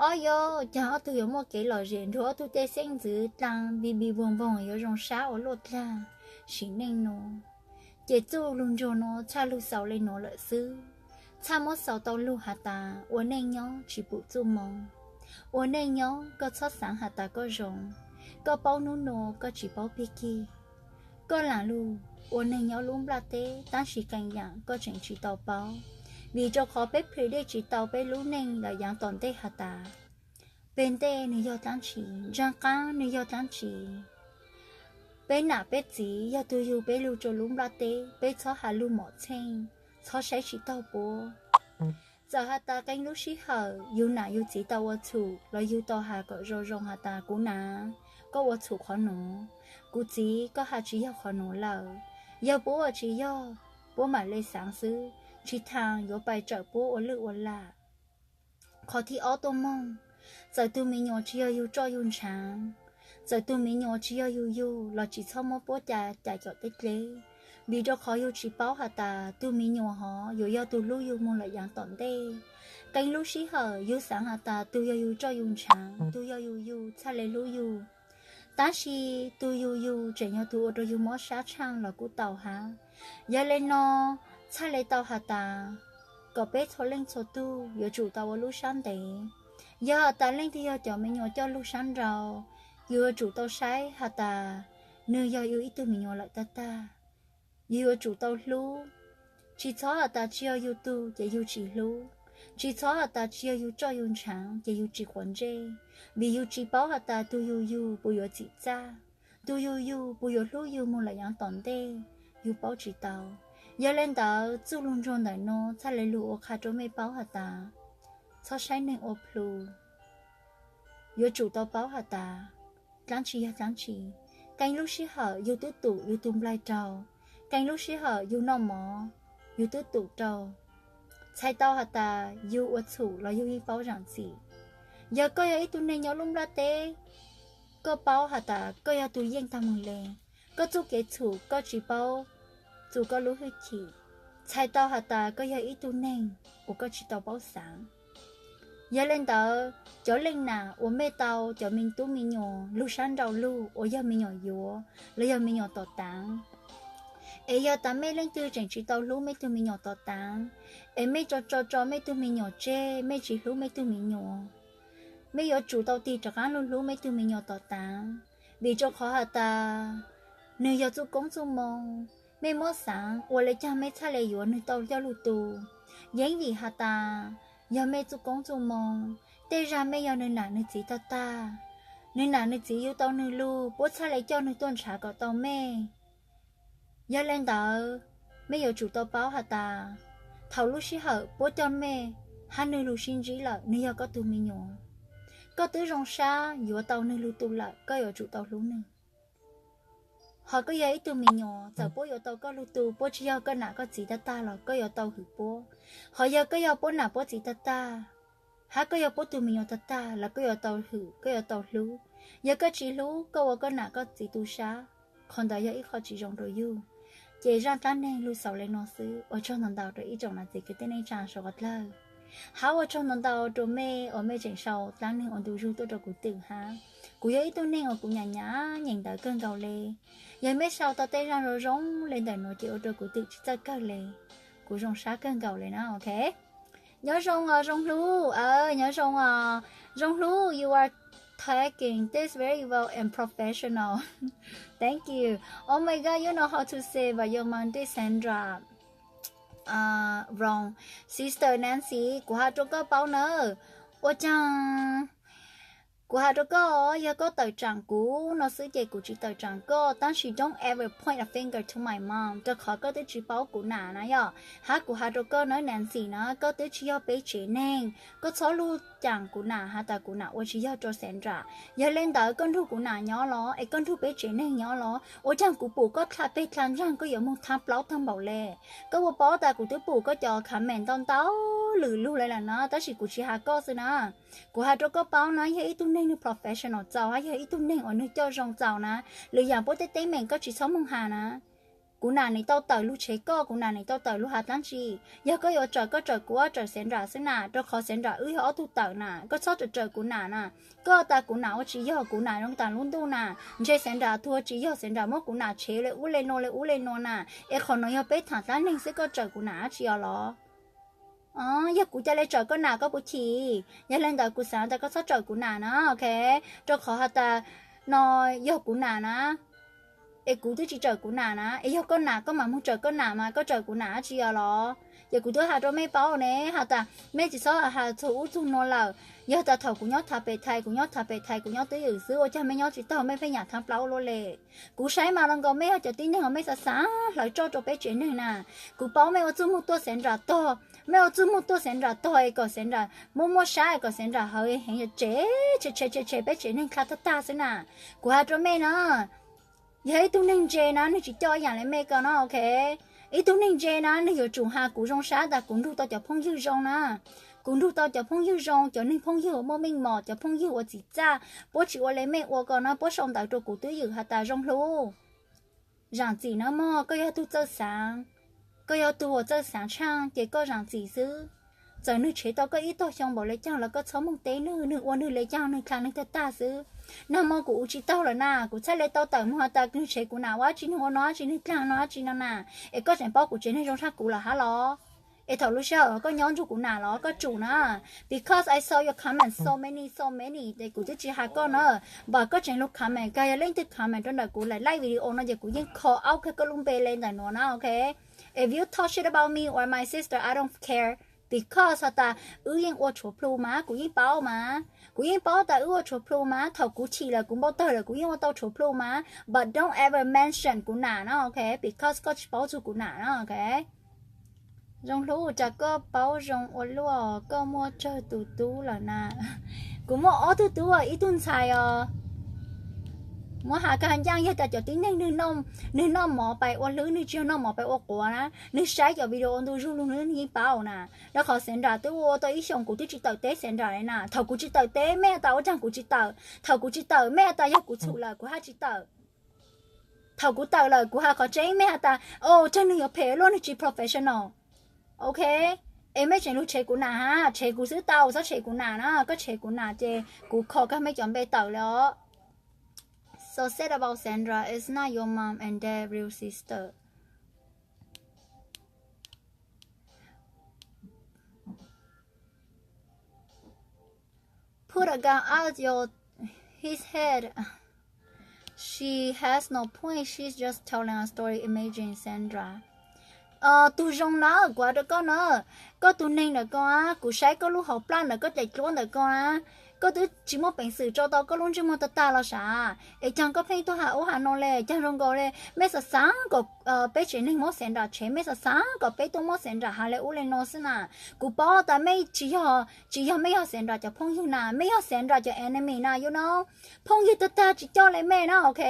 Ob yuav caag ob tug yuav muaj kev lom zem nrug ob tug tej xeeb ntxwv dlaag, vim vim voog voog yuav zoo sab ua luaj dlaag sim neej nuav. Ces txuj lug ntsuag nuav txhaj lug xaus le nuav lawm xwb. Txhaj muab xaus tau lug has tas ua neej nyob tsis pum txuj moo, ua neej nyob koj txhob xaav has tas koj zoo, koj paub nub nua koj tsis paub pig kig. Koj laam lug ua neeg nyob lub nplaj teb tab sis qee yaam koj tseem tsis tau paub, vim rua qhov peb plhis dej tsis tau peb lub neej lawm yaav tom ntej has tas peg ntej nwg yog dlaab tsi, ntsaag qaab nwg yog dlaab tsi. Peb nam peb txiv yog tug yug peb lug rua lub nplaj teb, peb txhob has lug mom txheej, txhob saib tsis taug puab. Txawm has tas qee lub sij hawm yug nam yug txiv tau ua txhum los yug tau has kom zoo zoo has tas kuv nam, koj ua txhum qhov nuav, kuv txiv, koj has tsis yog qhov nuav lawm. Yog puab ua tsis yog, puab maam le xaav xwb, tsis tas yuav pais tsawm puab ua lwj ua lam. Qhov thib ob tuaj moog, txawm tug me nyuam tsis yog yug roj yug ntshaav, txawm tug me nyuam tsis yog yug yug los tsis txhob muab puab ca cais cov teb dleb, vim rua qhov yug tsis paub has tas tug me nyuam hov yuav yog tug hlub yug moog lawm yaav tom ntej. Qee lub sij hawm yug xaav has tas tug yog yug roj yug ntshaav, tug yog yug yug txhaj le hlub yug, tab sis tug yug yug tseem yog tug ua rua yug mob sab tshaaj los kuj tau hab. Yog le no, txhaj le tau has tas kom peb txhua leej txhua tug yuav tsum tau ua lub sab ntev. Yog has tas leej twg yog cov me nyuam coj lug sab nraud, yug yuav tsum tau saib has tas nwg yog yug ib tug me nyuam lawm tag tag, yug yuav tsum tau hlub. Tsis txhob has tas tsis yog yug tug ces yug tsis hlub, tsis txhob has tas tsis yog yug roj yug ntshaav ces yug tsis quav ntsej, vim yug tsis paub has tas tug yug yug puas yuav txim txaj, tug yug yug puas yuav hlub yug moog lawm yaav tom ntej, yug paub tsis tau. Yog le ntawd txuj lug ntsuag ntawm nuav txhaj le lug ua qha rua mej paub has tas txhob saib neeg ua plhu. Yuav tsum tau paub has tas dlaab tsi yog dlaab tsi. Qee lub sij hawm yug tub tum yug tug nplaig raug, qee lub sij hawm yug noj mov yug tub tum raug. Txhais tau has tas yug ua txhum los yug yeej paub zaam txim. Yog koj yog ib tug neeg nyob lub nplaj teb, koj paub has tas koj yog tug yeej taag moog le, koj txuj kev txhum koj tsis paub txug koj lub hwj chim, txhais tau has tas koj yog ib tug neeg uas koj tsis tau paub xaav. Yog le ntawd cov leej nam uas mej tau cov me tub me nyuam lug sab nraum lug uas yog me nyuam yuav los yog me nyuam tom taav, es yog tas mej leej twg tseem tsis tau hlub mej tug me nyuam tom taav, es mej tso tso tso mej tug me nyuam tseg, mej tsis hlub mej tug me nyuam, mej yuav tsum tau tig rov qaab lug hlub mej tug me nyuam tom taav, vim rua qhov has tas nwg yog txuj koob txuj moo. Mej muab xaav ua le caag mej txhaj le yuav nwg tau coj lug tu. Yeeb vim has tas yog mej txuj koob txuj moo, tej zag mej yog nwg nam nwg txiv tag tag, nwg nam nwg txiv yug tau nwg lug puab txhaj le coj nwg tuaj nrhav kom tau mej. Yog le ntawd, mej yuav tsum tau paub has tas thaum lub sij hawm puab coj mej hab nwg lug sib ntsib lawm nwg yog koj tug me nyuam. Koj twb zoo sab yuav tau nwg lug tu lawm, koj yuav tsum tau hlub nwg. Hos koj yog ib tug me nyuam, txawm puab yuav tau koj lug tu, puab tsis yog koj nam koj txiv tag tag los koj yuav tau hwm puab. Hos yog koj yog puab nam puab txiv tag tag, hab koj yog puab tug me nyuam tag tag los koj yuav tau hwm, koj yuav tau hlub. Yog koj tsis hlub, koj ua koj nam koj txiv tu sab, qhov ntawd yog ib qho tsis zoo rua yug. Ces zaaj dlaab neeg lug xaus le nuav xwb. Ua tsaug ntau ntau rua ib tsoom nam txiv kwv tij neej tsaa sau qhov dlawg, hab ua tsaug ntau ntau rua mej uas mej tseem sau dlaab neeg ua ntu zug tuaj rua kuv twm hab. Kuv yog ib tug neeg uas kuv nyam nyam nyeem ntawv kawg nkaus le. Yog mej sau tau tej zaaj zoo zoo le ntawm nuav ces ua rua kuv twm tsis txawj kawg le. Kuv zoo sab kawg nkaus le na, ok. Nyob zoo os Zoo Hlub, nyob zoo os Zoo Hlub, you are talking this very well and professional. Thank you. Oh my God, you know how to say but your mom did Sandra wrong. Sister Nancy, kuv has rua koj paub nawb. Ua caag, kuv has rua koj, yog koj tawm tsaam kuv no xwb ces kuv tsis tawm tsaam koj, tab sis don't ever point a finger to my mom, rua qhov koj twb tsis paub kuv nam na yom. Hab kuv has rua koj nawb Nancy na, koj twb tsis yog peb tsev neeg, koj txhob lug caam kuv nam has tas kuv nam ua tsis yog rua Sandra. Yog le ntawd koj nrug kuv nam nyob los es koj nrug peb tsev neeg nyob los, ua caag kuv pum koj dlha peg dlha ntsaag koj yuav moog thaab plaub taag npaum le? Koj puas paub tas kuv twb pum koj cov comment ntau ntau lwm lug le lawm no, tab sis kuv tsis has koj xwb na. Kuv has rau koj paub na, yog ib tug neeg nws professional txaus, hab yog ib tug neeg uas nws coj zoo txaus na, lwm yaam puab teb teeb meem koj tsis txhob moog has na. Kuv nam nim tau tawm lug tshev koj, kuv nam nim tau tawm lug has dlaab tsi. Yog koj yuav tsawm, koj tsawm kuv, tsawm Sandra xwb na, rau qhov Sandra wb yog ob tug tawm na, koj txhob tsawm tsawm kuv nam na. Koj tas kuv nam ua tsis yog, kuv nam zoo tas lub ntuj na, ntshe Sandra tuag tsis yog Sandra muab kuv nam tshev le ub le nuav le ub le nuav na, es qhov nuav yog peb thaam dlaab neeg xwb, koj tsawm kuv nam dlaab tsi os los? Yog kuv ca le tsawm koj nam koj puas chim? Yog le ntawd kuv xaav tas koj txhob tsawm kuv nam na, ok? Rau qhov has tas no yog kuv nam na, es kuv twb tsis tsawm kuv nam na, es yog koj nam koj mam moog tsawm koj nam mas koj tsawm kuv nam dlaab tsi os los? Ces kuv twb has rau mej paub ne, has tas mej tsis txhob has txug ub txug nuav lawm. Yog tas thaum kuv nyob thav pem thais, kuv nyob thav pem thais, kuv nyob twj ywm xwb, ua caag mej nyob tsis taug, mej pheej nyam thaab plaub ua luaj le? Kuv saib mas los nkaus mej yog cov tib neeg uas mej xav xav hlawv roj rau peb tsev neeg na. Kuv paub mej ua txuj muag tuaj Sandra tog, mej ua txuj muag tuaj Sandra tog es kom Sandra muaj muaj sab es kom Sandra hawv heev, tshev tshev tshev tshev peb tsev neeg dlha tag tag xwb na. Kuv has rau mej na, yog ib tug neeg ntse na, nwg tsis coj ib yaam le mej ko no, ok? Ib tug neeg ntse na, nwg yuav tsum has kuv zoo sab tas kuv nrug tau cov phooj ywg zoo na. Kuv nrug tau cov phooj ywg zoo, cov neeg phooj ywg uas muaj meej mom, cov phooj ywg uas txim txaj, puab tsis ua le mej ua ko na, puab sau ntawv rau kuv twj ywm has tas Zoo Hlub, zaam txim na mog, koj yog tug txawj xaav, koj yog tug uas txawj xaav tshaaj ces koj zaam txim xwb. Txawm nwg tshev tau koj ib tog xyoo npaum le caag los koj txhob moog teb nwg, nwg ua nwg le caag nwg dlha nwg tag tag xwb. Nag mo kuv ua tsis taug lawm na, kuv txhaj le tau tawm moog has tas nwg tshev kuv nam ua dlaab tsi, nwg ua nub dlaab tsi, nwg dlha nub dlaab tsi no na, es koj tseem paub kuv tsev neeg zoo tshaj kuv lawm hab los? Es thaum lub sij hawm koj nyob nrug kuv nam los koj tsum na, because I saw your comment so many, so many, ces kuv twb tsis has koj na. But koj tseem lug comment, kag yog leej twg comment rau ntawm kuv lawm, like video no ces kuv yeej call out kag koj lub npe le ntawm nuav na, ok? If you talk shit about me or my sister, I don't care, because has tas wb yeej ua tshuav plhu mas, kuv yeej paub mas, kuv yeej paub tas wb ua tshuav plhu mas, thaum kuv chim lawm kuv npau tawg lawm kuv yeej ua tau tshuav plhu mas, but don't ever mention kuv nam na, ok? Because koj tsis paub txug kuv nam na, ok? Zoo Hlub, cas koj paub zoo ua luaj, koj muaj tsawg tus tub lawm na? Kuv muaj ob tug tub, ib tug ntxhais os. Muab has kag ncaaj, yog tas cov tib neeg nwg noj mov pais ua hlwb, nwg tsis yog noj mov pais ua quav na, nwg saib cov video ntu zug lug nwg yeej paub na. Rau qhov Sandra twb ua tau ib xyoos kuv twb tsis tawm teb Sandra le na. Thaum kuv tsis tawm teb mej has tas ua caag kuv tsis tawm, thaum kuv tsis tawm mej has tas yog kuv txhum lawm kuv haj tsis tawm. Thaum kuv tawm lawm kuv has qhov tseeb, mej has tas o, ua caag nwg yuav phem luaj, nwg tsis professional. Ok, es mej tseem lug tshev kuv nam hab, tshev kuv xwb tau, txhob tshev kuv nam na, koj tshev kuv nam ces kuv kho kag mej cov npe tawm le os. So sad about Sandra, it's not your mom and dad real sister. Put a gun out your his head. She has no point, she's just telling a story. Imagine Sandra. Tug zoo na, kuv has rau koj na, koj tug neeg ntawm ko, kuv saib koj lub hauv plaj ntawm koj daim duab ntawm ko na, koj twb tsis muaj peev xwm tso tau koj lub ntsej muag tag tag los sav, es caag koj pheej tuaj has ub has no le, caag zoo nkaus le mej xav xav kom peb tsev neeg muab Sandra tshev, mej xav xav kom peb tuaj muab Sandra has le ub le no xwb na. Kuv paub tas mej tsis yog, tsis yog mej yog Sandra cov phooj ywg na, mej yog Sandra cov enemy na, you know. Phooj ywg tag tag tsis coj le mej na, ok.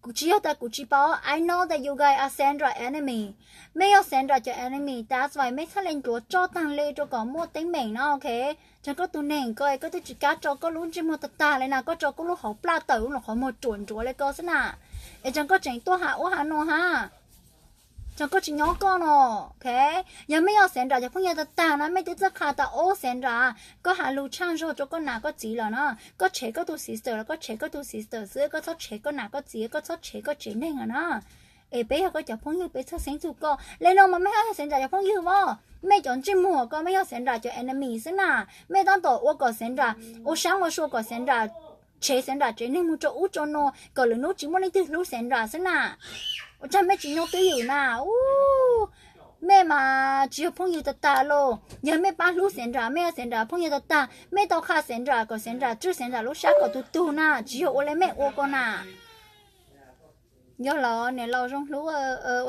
Kuv tsis yog tas kuv tsis paub, I know that you guys are Sandra enemy. Mej yog Sandra cov enemy, that's why mej txhaj le ntsuav tsoj taag le rau kom muaj teeb meem no, ok. Caag koj tug neeg ko, koj twb tsis kam tso koj lub ntsej muag tag tag le na, koj tso koj lub hauv plaj tawm lub qhov muag ruam nruav le ko xwb na. Es caag koj tseem tuaj has ub has no hab, caag koj tsis nyob koj no, ok. Yog mej yog Sandra cov phooj ywg tag tag na, mej twb txhaj qha tas o Sandra, koj has lug tshaaj zog rau koj nam koj txiv lawm na. Koj tshev koj tug sister los koj tshev koj tug sister xwb, koj txhob tshev koj nam koj txiv, koj txhob tshev koj tsev neeg lawm na. Es peb yog koj cov phooj ywg, peb txhaj xeeb txug koj le no mas mej hab yog Sandra cov phooj ywg mog. Mej cov ntsej muag ko mej yog Sandra cov enemy xwb na. Mej tab tom ua kom Sandra, ua saab ua sua kom Sandra, tshev Sandra tsev neeg moog rau ub rau no kom lwm nub tsis muaj leej twg hlub Sandra xwb na. Ua caag mej tsis nyob twj ywm na? Mej mas tsis yog phooj ywg tag tag lauj. Yog mej paab hlub Sandra, mej yog Sandra phooj ywg tag tag, mej tau qha Sandra kom Sandra tswj Sandra lub sab kom tug tug na, tsis yog ua le mej ua ko na. Yog los niam laus Zoo Hlub,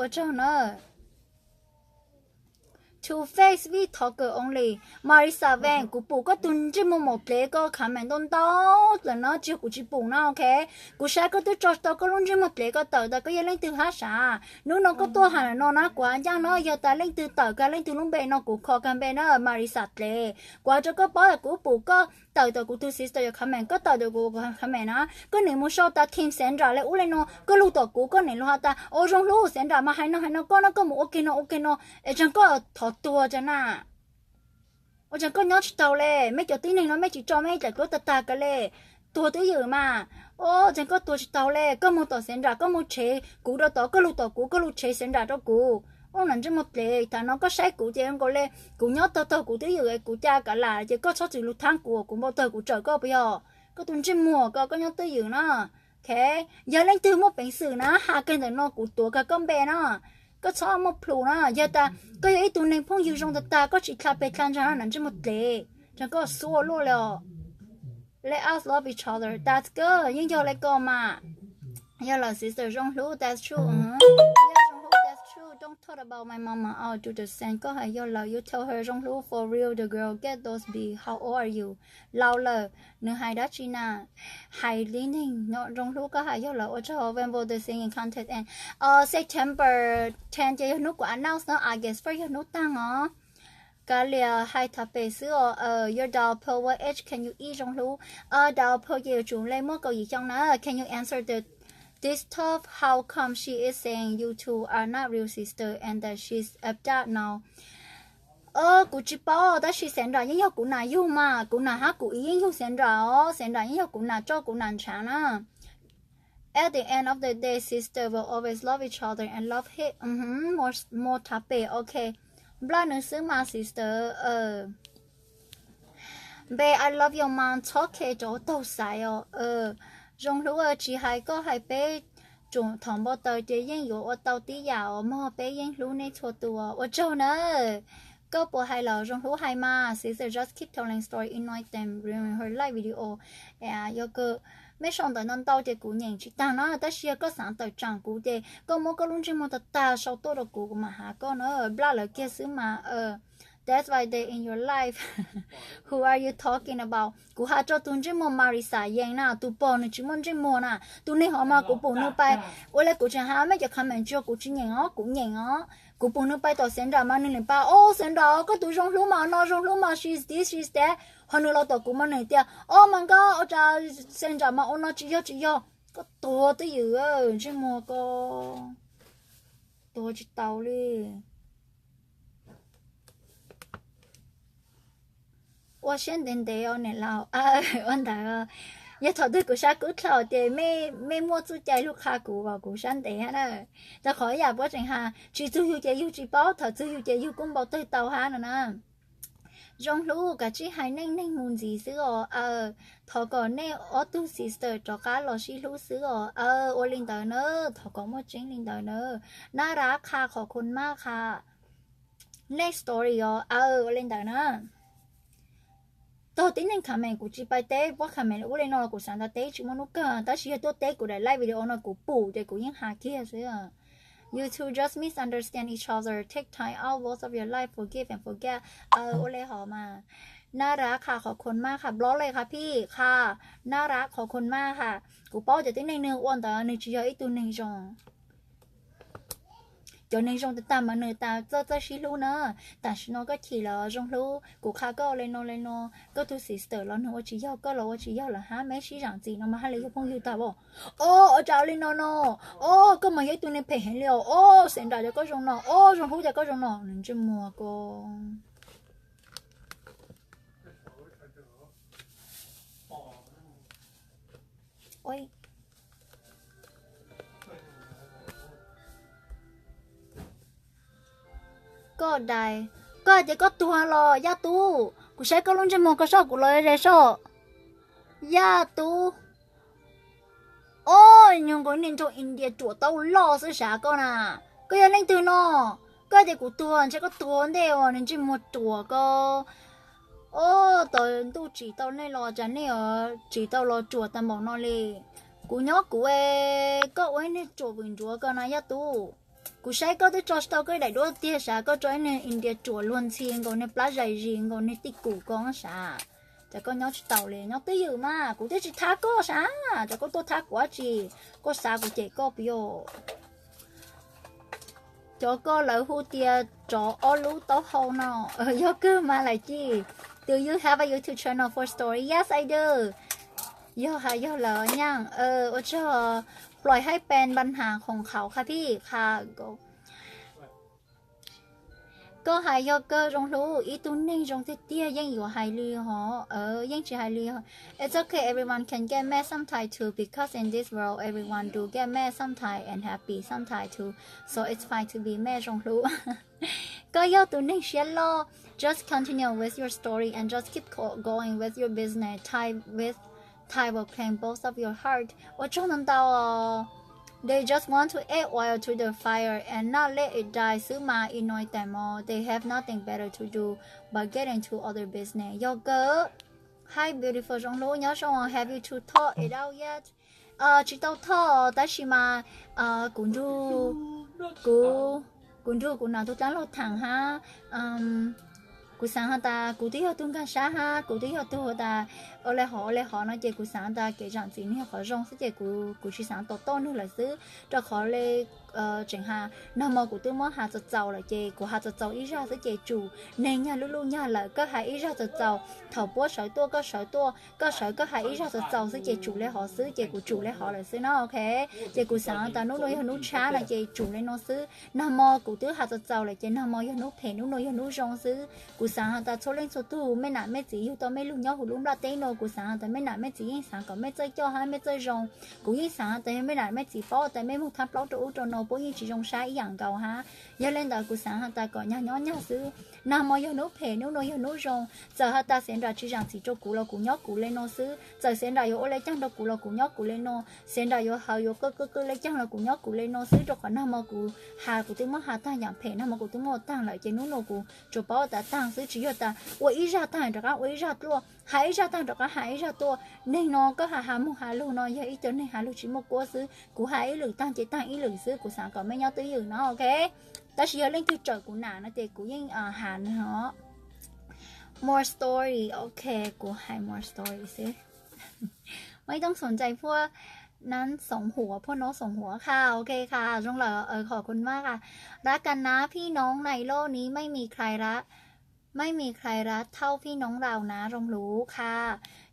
ua tsaug na. To face with talker only. Marisa Van, kuv pum koj tus ntsej muag maum dlev ko comment ntau ntau lawm no, tsis yog kuv tsis pum no, ok. Kuv saib koj twb tso tau koj lub ntsej muag dlev ko tawm tas koj yog leej twg hab sav. Hnub no koj tuaj hais no na, kuv ncaj no yog tas leej twg tawm kag leej twg lub npe no kuv kho kag npe na, Marisa dlev. Kuv hais rau koj paub tas kuv pum koj tawm tom kuv tus sister yog comment, koj tawm tom kuv comment na, koj nim mus sau tas team Sandra le ub le no, koj lug tom kuv koj nim lug has tas, o zoo hlub Sandra mas hais no hais no koj no, koj mus ua ke no ua ke no, es tseem koj thov tuag tsa na. Ua tseem koj nyob tsis taus le, meb cov tib neeg no meb tsis tso meb daim duab tag tag kag le, tuag twb ywm mas. O, tseem koj tuag tsis taus le, koj mus tom Sandra koj mus tshev kuv rau tod, koj lug tom kuv koj lug tshev Sandra rau kuv. O, nam ntsej muag dlev, thaum no koj saib kuv ces nkaus le kuv nyob taug taug kuv twb ywm, kuv ca kav lam ces koj txhob txwm lug thab kuv, kuv npau taws kuv tsawm koj puas yog? Koj tus ntsej muag ko koj nyob twb ywm na. Ok, yog leej twg muaj peev xwm na has kag ntawm no kuv tuav kag koj npe na. Koj txhob muaj plhus na, yog tas koj yog ib tug neeg phooj ywg zoo tag tag koj tsis dlha pes dlha ntsa na, nam ntsej muag dlev, tseem koj xub ua luaj le os. Let us love each other, that's good, yeej yog le ko mas. Yog lawm sister, zoo hlub, that's true. Yog zoo hlub, that's true, don't talk about my mama, I'll do the same. Koj hais yog lawm, you tell her zoo hlub for real, the girl get those big. How old are you? Laus lawm, nws hais dab tsi na? Hais li neeg zoo hlub koj hais yog lawm, ua tsaug. When will the singing contest end? September ten ces yog hnub kuv announce no, August first yog hnub tag os. Kav liam hais thav pem xwb os. Your daughter, what age can you eat, zoo hlub? Daughter ces yuav tsum le muaj kaum yim xyoo na. Can you answer the, this tough? How come she is saying you two are not real sister and that she's abduct now? Kuv tsis paub, tab sis Sandra yeej yog kuv nam yug mas, kuv nam hab kuv i yeej yug Sandra os, Sandra yeej yog kuv nam tso kuv nam ntshav na. At the end of the day, sister will always love each other and love him more, more thav pem, ok. Nplaj nws xwb mas sister. Babe, I love your mom, txhob khe rov taug xaiv os. Zoo hlub, tsis hais koj hais peb, tsuas thaum npau taws ces yeej yuav ua tau tib yam os mog, peb yeej hlub nej txhua tus. Ua tsaug na. Koj puas hais los zoo hlub hais mas, sister, just keep telling story, ignore them, ruin her life, video. Yog kawg, mej sau ntawv ntau ntau ces kuv nyeem tsis tag na, tab sis yog koj xav tawm tsaam kuv ces koj muab koj lub ntsej muag tag tag sau tuaj rau kuv, kuv mam has koj na. Nplaj lawv kiag xwb mas. That's why they in your life. Who are you talking about? Kuv has rau tus ntsej muag Marisa Yees na, tus pog nws tsis muaj ntsej muag na. Tus neeg hov mas kuv pum nws pais, ua le kuv tseem has mej cov comment tsis yog kuv tsis nyeem os, kuv nyeem os. Kuv pum nws pais tom Sandra mas nws nim pais, o Sandra, koj tus zoo hlub mas no, zoo hlub mas, she's this, she's that. Ho nws los tom kuv mas nws tias, o mas nkauj, ua cas Sandra mas ua no tsis yog tsis yog. Koj tuag twb ywm, ntsej muag ko tuag tsis tau li. Ua siab ntev ntev os niam laus. Ua ntawd, yog thaum twg kuv sab kub dlhau ces mej muaj txuj cai lug qha kuv os, kuv sab ntev hab na. Rau qhov ib yam puab tseem has, tsis txug yug ces yug tsis paub, thaum txug yug ces yug kuj npau tawg tau hab no na. Zoo hlub, kav tsij hais neej neeg mus ntxiv xwb os. Thov kom nej ob tug sister rov qab los sib hlub xwb os. Ua li ntawd na, thov kom muaj tseeb li ntawd na. Nab rab qha qhov khun maj qha. Next story os. Ua li ntawd na. Tog tib neeg comment kuv tsis pais teb, puab comment li ub li no los kuv xav tas teb tsis muaj hnub kawg, tab sis yog tuaj teb kuv daim live video no kuv pum ces kuv yeej has kiag xwb. You two just misunderstand each other. Take time out, both of your life, forgive and forget. Ua li hov mas. Nab rab qha qhov khun maj qha, block li qha phij qha. Nab rab qhov khun maj qha. Kuv paub cov tib neeg nws ua ntawd nws tsis yog ib tug neeg zoo. Cov neeg zoo tag tag mas nws tas txawj txawj sib hlub na. Tam sim no koj chim lawm zoo hlub, kuv qha koj li no li no, koj tug sister los nws ua tsis yog, koj los ua tsis yog lawm hab, meb sib zam txim no mas haj li yog phooj ywg tag as. O, ua cas li no no, o, koj mas yog ib tug neeg phem heev li os, o, Sandra cas koj zoo no, o, zoo hlub cas koj zoo no, nws ntsej muag ko. Koj dais, koj hais tias koj tuag los Yaj Tub? Kuv saib koj lub ntsej muag ko soj, kuv los ze soj. Yaj Tub, o, nyuag nkaus niag nraug India ruam tau loj xwb sav koj na. Koj yog leej twg no? Koj hais tias kuv tuag, ntshe koj tuag ntej uas nws ntsej muag ruam ko. O, tau ntuj tsim tau nej los tsam nej tsim tau los ruam tag npaum no li. Kuv nyob kuv, koj ua ib niag ruam vwm ntsuav ko na Yaj Tub. Kuv saib koj twb tso tsis tau koj daim duab tiag sav, koj tso ib niag India ruam luag ntxhi nkaus niag plab zais zis nkaus niag tij kum ko sav. Ces koj nyob tsis tau li, nyob twj ywm mas, kuv twb tsis thab koj sav, ces koj tuaj thab kuv dab tsi? Koj xav kuv cem koj puas yog? Cov ko lawv hu tias tsov ob lub taub hau no. Yog kawg mas Lais Ci. Do you have a YouTube channel for story? Yes, I do. Yog has yog lawm nyaaj. Ua tsaug. Plois haib pes npas has khoom qhaus qha phij qha. Koj hais yog kawg Zoo Hlub, ib tug neeg zoo tiag tiag yeej yuav hais li hov, yeej tsis hais li. It's okay, everyone can get mad sometime too, because in this world everyone do get mad sometime and happy sometime too, so it's fine to be mad Zoo Hlub. Koj yog tus neeg siab loj, just continue with your story and just keep going with your business. Time with time will clean both of your heart. Ua tsaug ntau ntau. They just want to add oil to the fire and not let it die xwb mas, ignore them all. They have nothing better to do but get into other business. Yog kawg. Hi beautiful Zoo Hlub, nyob zoo. Have you two talk it out yet? Tsis tau thoj tab sis mas kuv nrug, kuv, kuv nrug kuv nam tug dlaab laug tham hab. Kuv xaav has tas kuv twb yog tug nkaag sab hab, kuv twb yog tug has tas ua le hov ua le hov no ces kuv xaav has tas kev zaam txim nwg yog qhov zoo xwb ces kuv tsis xaav tom toj nwg lawm xwb. Rau qhov le tseem has, nag hmo kuv twb muab has txaus txaus lawm ces kuv has txaus txaus ib zag xwb ces tsum. Neeg nyag lub luj nyag lawm, koj has ib zag txaus txaus, thaum puab sawv tuaj koj sawv tuaj, koj sawv koj has ib zag txaus txaus xwb ces tsum le hov xwb ces kuv tsum le hov lawm xwb no, ok. Ces kuv xaav has tas nub nuav yog nub tshab no ces tsum le nuav xwb. Nag hmo kuv twb has txaus txaus lawm ces nag hmo yog nub phem, nub nuav yog nub zoo xwb. Kuv xaav has tas txhua leej txhua tug mej nam mej txiv yug tau mej lug nyob huv lub nplaj teb nuav, kuv xaav has tas mej nam mej txiv yeej xaav kom mej txawj coj hab mej txawj zoo. Kuv yeej xaav has tas yog mej nam mej txiv paub tas mej moog thaab plaub rau ub rau no puab yeej tsis zoo sab ib yaam nkaus hab. Yog le ntawd kuv xaav has tas kom nyag nyob nyag xwb. Nag hmo yog nub phem, nub nuav yog nub zoo. Txawm has tas Xeev Nram tsis zaam txim rau kuv los kuv nyob kuv le nuav xwb. Txawm Xeev Nram yuav ua le caag rau kuv los kuv nyob kuv le nuav. Xeev Nram yuav hawv yuav qw qw qw le caag los kuv nyob kuv le nuav xwb, rau qhov nag hmo kuv has kuv twb muab has taag yaam phem, nag hmo kuv twb muab has taag lawm ces nub nuav kuv tsuas paub tas taag xwb, tsis yog tas ua ib zag taag rov qab ua ib zag tuaj, has ib zag taag rov qab has ib zag tuaj. Neeg no koj has has moog has lug no yog ib co neeg has lug tsis muaj kuab xwb. Kuv has ib lwm taag ces taag ib lwm xwb, kuv xaav kom mej nyob twj ywm no, ok. Tab sis yog leej twg tsawm kuv nam no ces kuv yeej has no. More story, ok, kuv hais more story xwb. ไม่ต้องสนใจพวกนั้นสองหัว พวกนกสองหัวค่ะ โอเคค่ะ zoo lawm, khov khun majค่ะ รักกันนะพี่น้องในโลกนี้ ไม่มีใครรัก ไม่มีใครรักเท่าพี่น้องเรานะ Zoo Hlub ค่ะ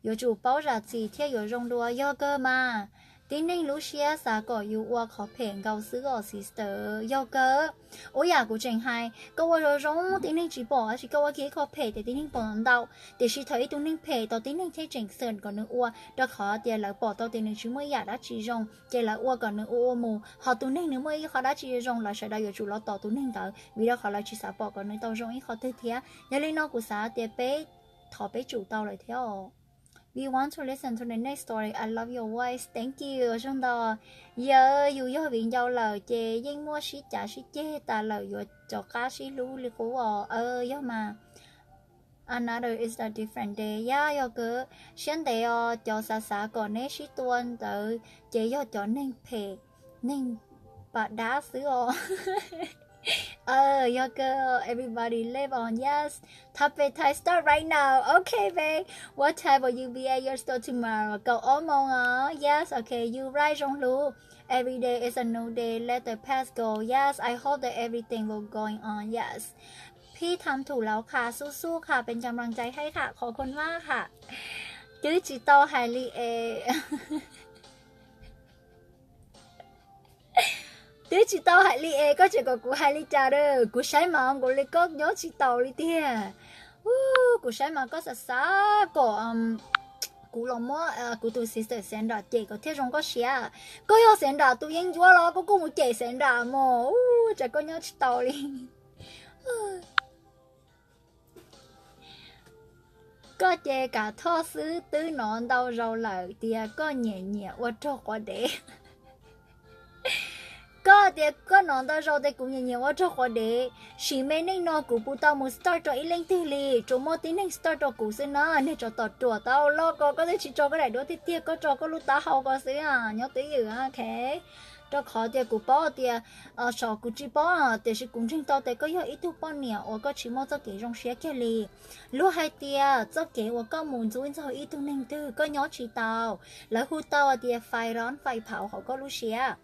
yuav tsum paub zam txim thiaj yuav zoo dua, yog kawg mas. Tib neeg lub siab xav kom yus ua qhov phem nkaus xwb os sister, yog kawg. Ua yam kuv tseem hais, koj ua zoo zoo tib neeg tsis pom, tab sis koj ua kiag ib qho phem ces tib neeg pom ntau. Tiam sis thaum ib tug neeg phem tau tib neeg thiaj tseem xwm kom nws ua, rau qhov tias lawv pom tau tias nws tsis muaj ib yam dab tsi zoo ces lawv ua kom nws ua ua mus. Ho tus neeg nws muaj ib qho dab tsi zoo, lawv sawv daws yuav tsum los tos tus neeg ntawd, vim rau qhov lawv tsis xav pom kom nws tau zoo ib qho twg thiab. Yog li no kuv xav tias peb thov peb tsum tau lawm thiab os. We want to listen to the next story. I love your voice. Thank you. Zoo ntau. Yawg, yus yog viv ncaus lawm ces yeej muaj sib cav sib ceg tas lawm, yuav rov qab sib hlub li qub os. Yog mas. Another is a different day. Yog, yog kawg. Siab ntev os, cov xav xav kom neb sib tua ntawd ces yog cov neeg phem, neeg pam dab xwb os. Yog kawg, everybody live on, yes. Topic time start right now. Okay, babe. What time will you be at your store tomorrow? Kaum ob moos os. Yes, okay, you right, Zoo Hlub. Every day is a new day. Let the past go. Yes, I hope that everything will going on. Yes. พี่ทำถูกแล้วค่ะ สู้ๆค่ะ เป็นกำลังใจให้ค่ะ ขอบคุณมากค่ะ Twb tsis tau hais li es. Twb tsis tau hais li es koj tseem kom kuv hais li cas a? Kuv saib mas nkaus li koj nyob tsis taus li tiag. Kuv saib mas koj xav xav kom kuv los muab kuv tus sister Xeev Nram cem kom thiaj zoo koj siab. Koj yog Xeev Nram tus yeeb ncuab los koj kuj mus cem Xeev Nram mog. Tsam koj nyob tsis taus li. Koj ces kam thoj xwb, twb hnov ntau zaus lawm tias koj nyiam nyiam ua rog quav dev. Koj tias koj hnov ntau zaus tias kuv nyiam nyiam ua rog quav dev. Sim me neej no kuv puas tau mus start rau ib leej twg li, tsuas muaj tib neeg start rau kuv xwb na, niag tsov tom ruam tau loj ko, koj twb tsis tso koj daim duab tiag tiag, koj tso koj lub taub hau ko xwb, nyob twj ywm, ok. Rau qhov tias kuv paub tias, saum kuv tsis paub, tiam sis kuv ntseeg tau tias koj yog ib tug poj niam uas koj tsis muaj txoj kev zoo siab kiag li. Luag hais tias txoj kev uas koj mus ntxub ntxaug ib tug neeg twg koj nyob tsis tau. Lawv hu tau tias fais rob fais phauv hauv koj lub siab.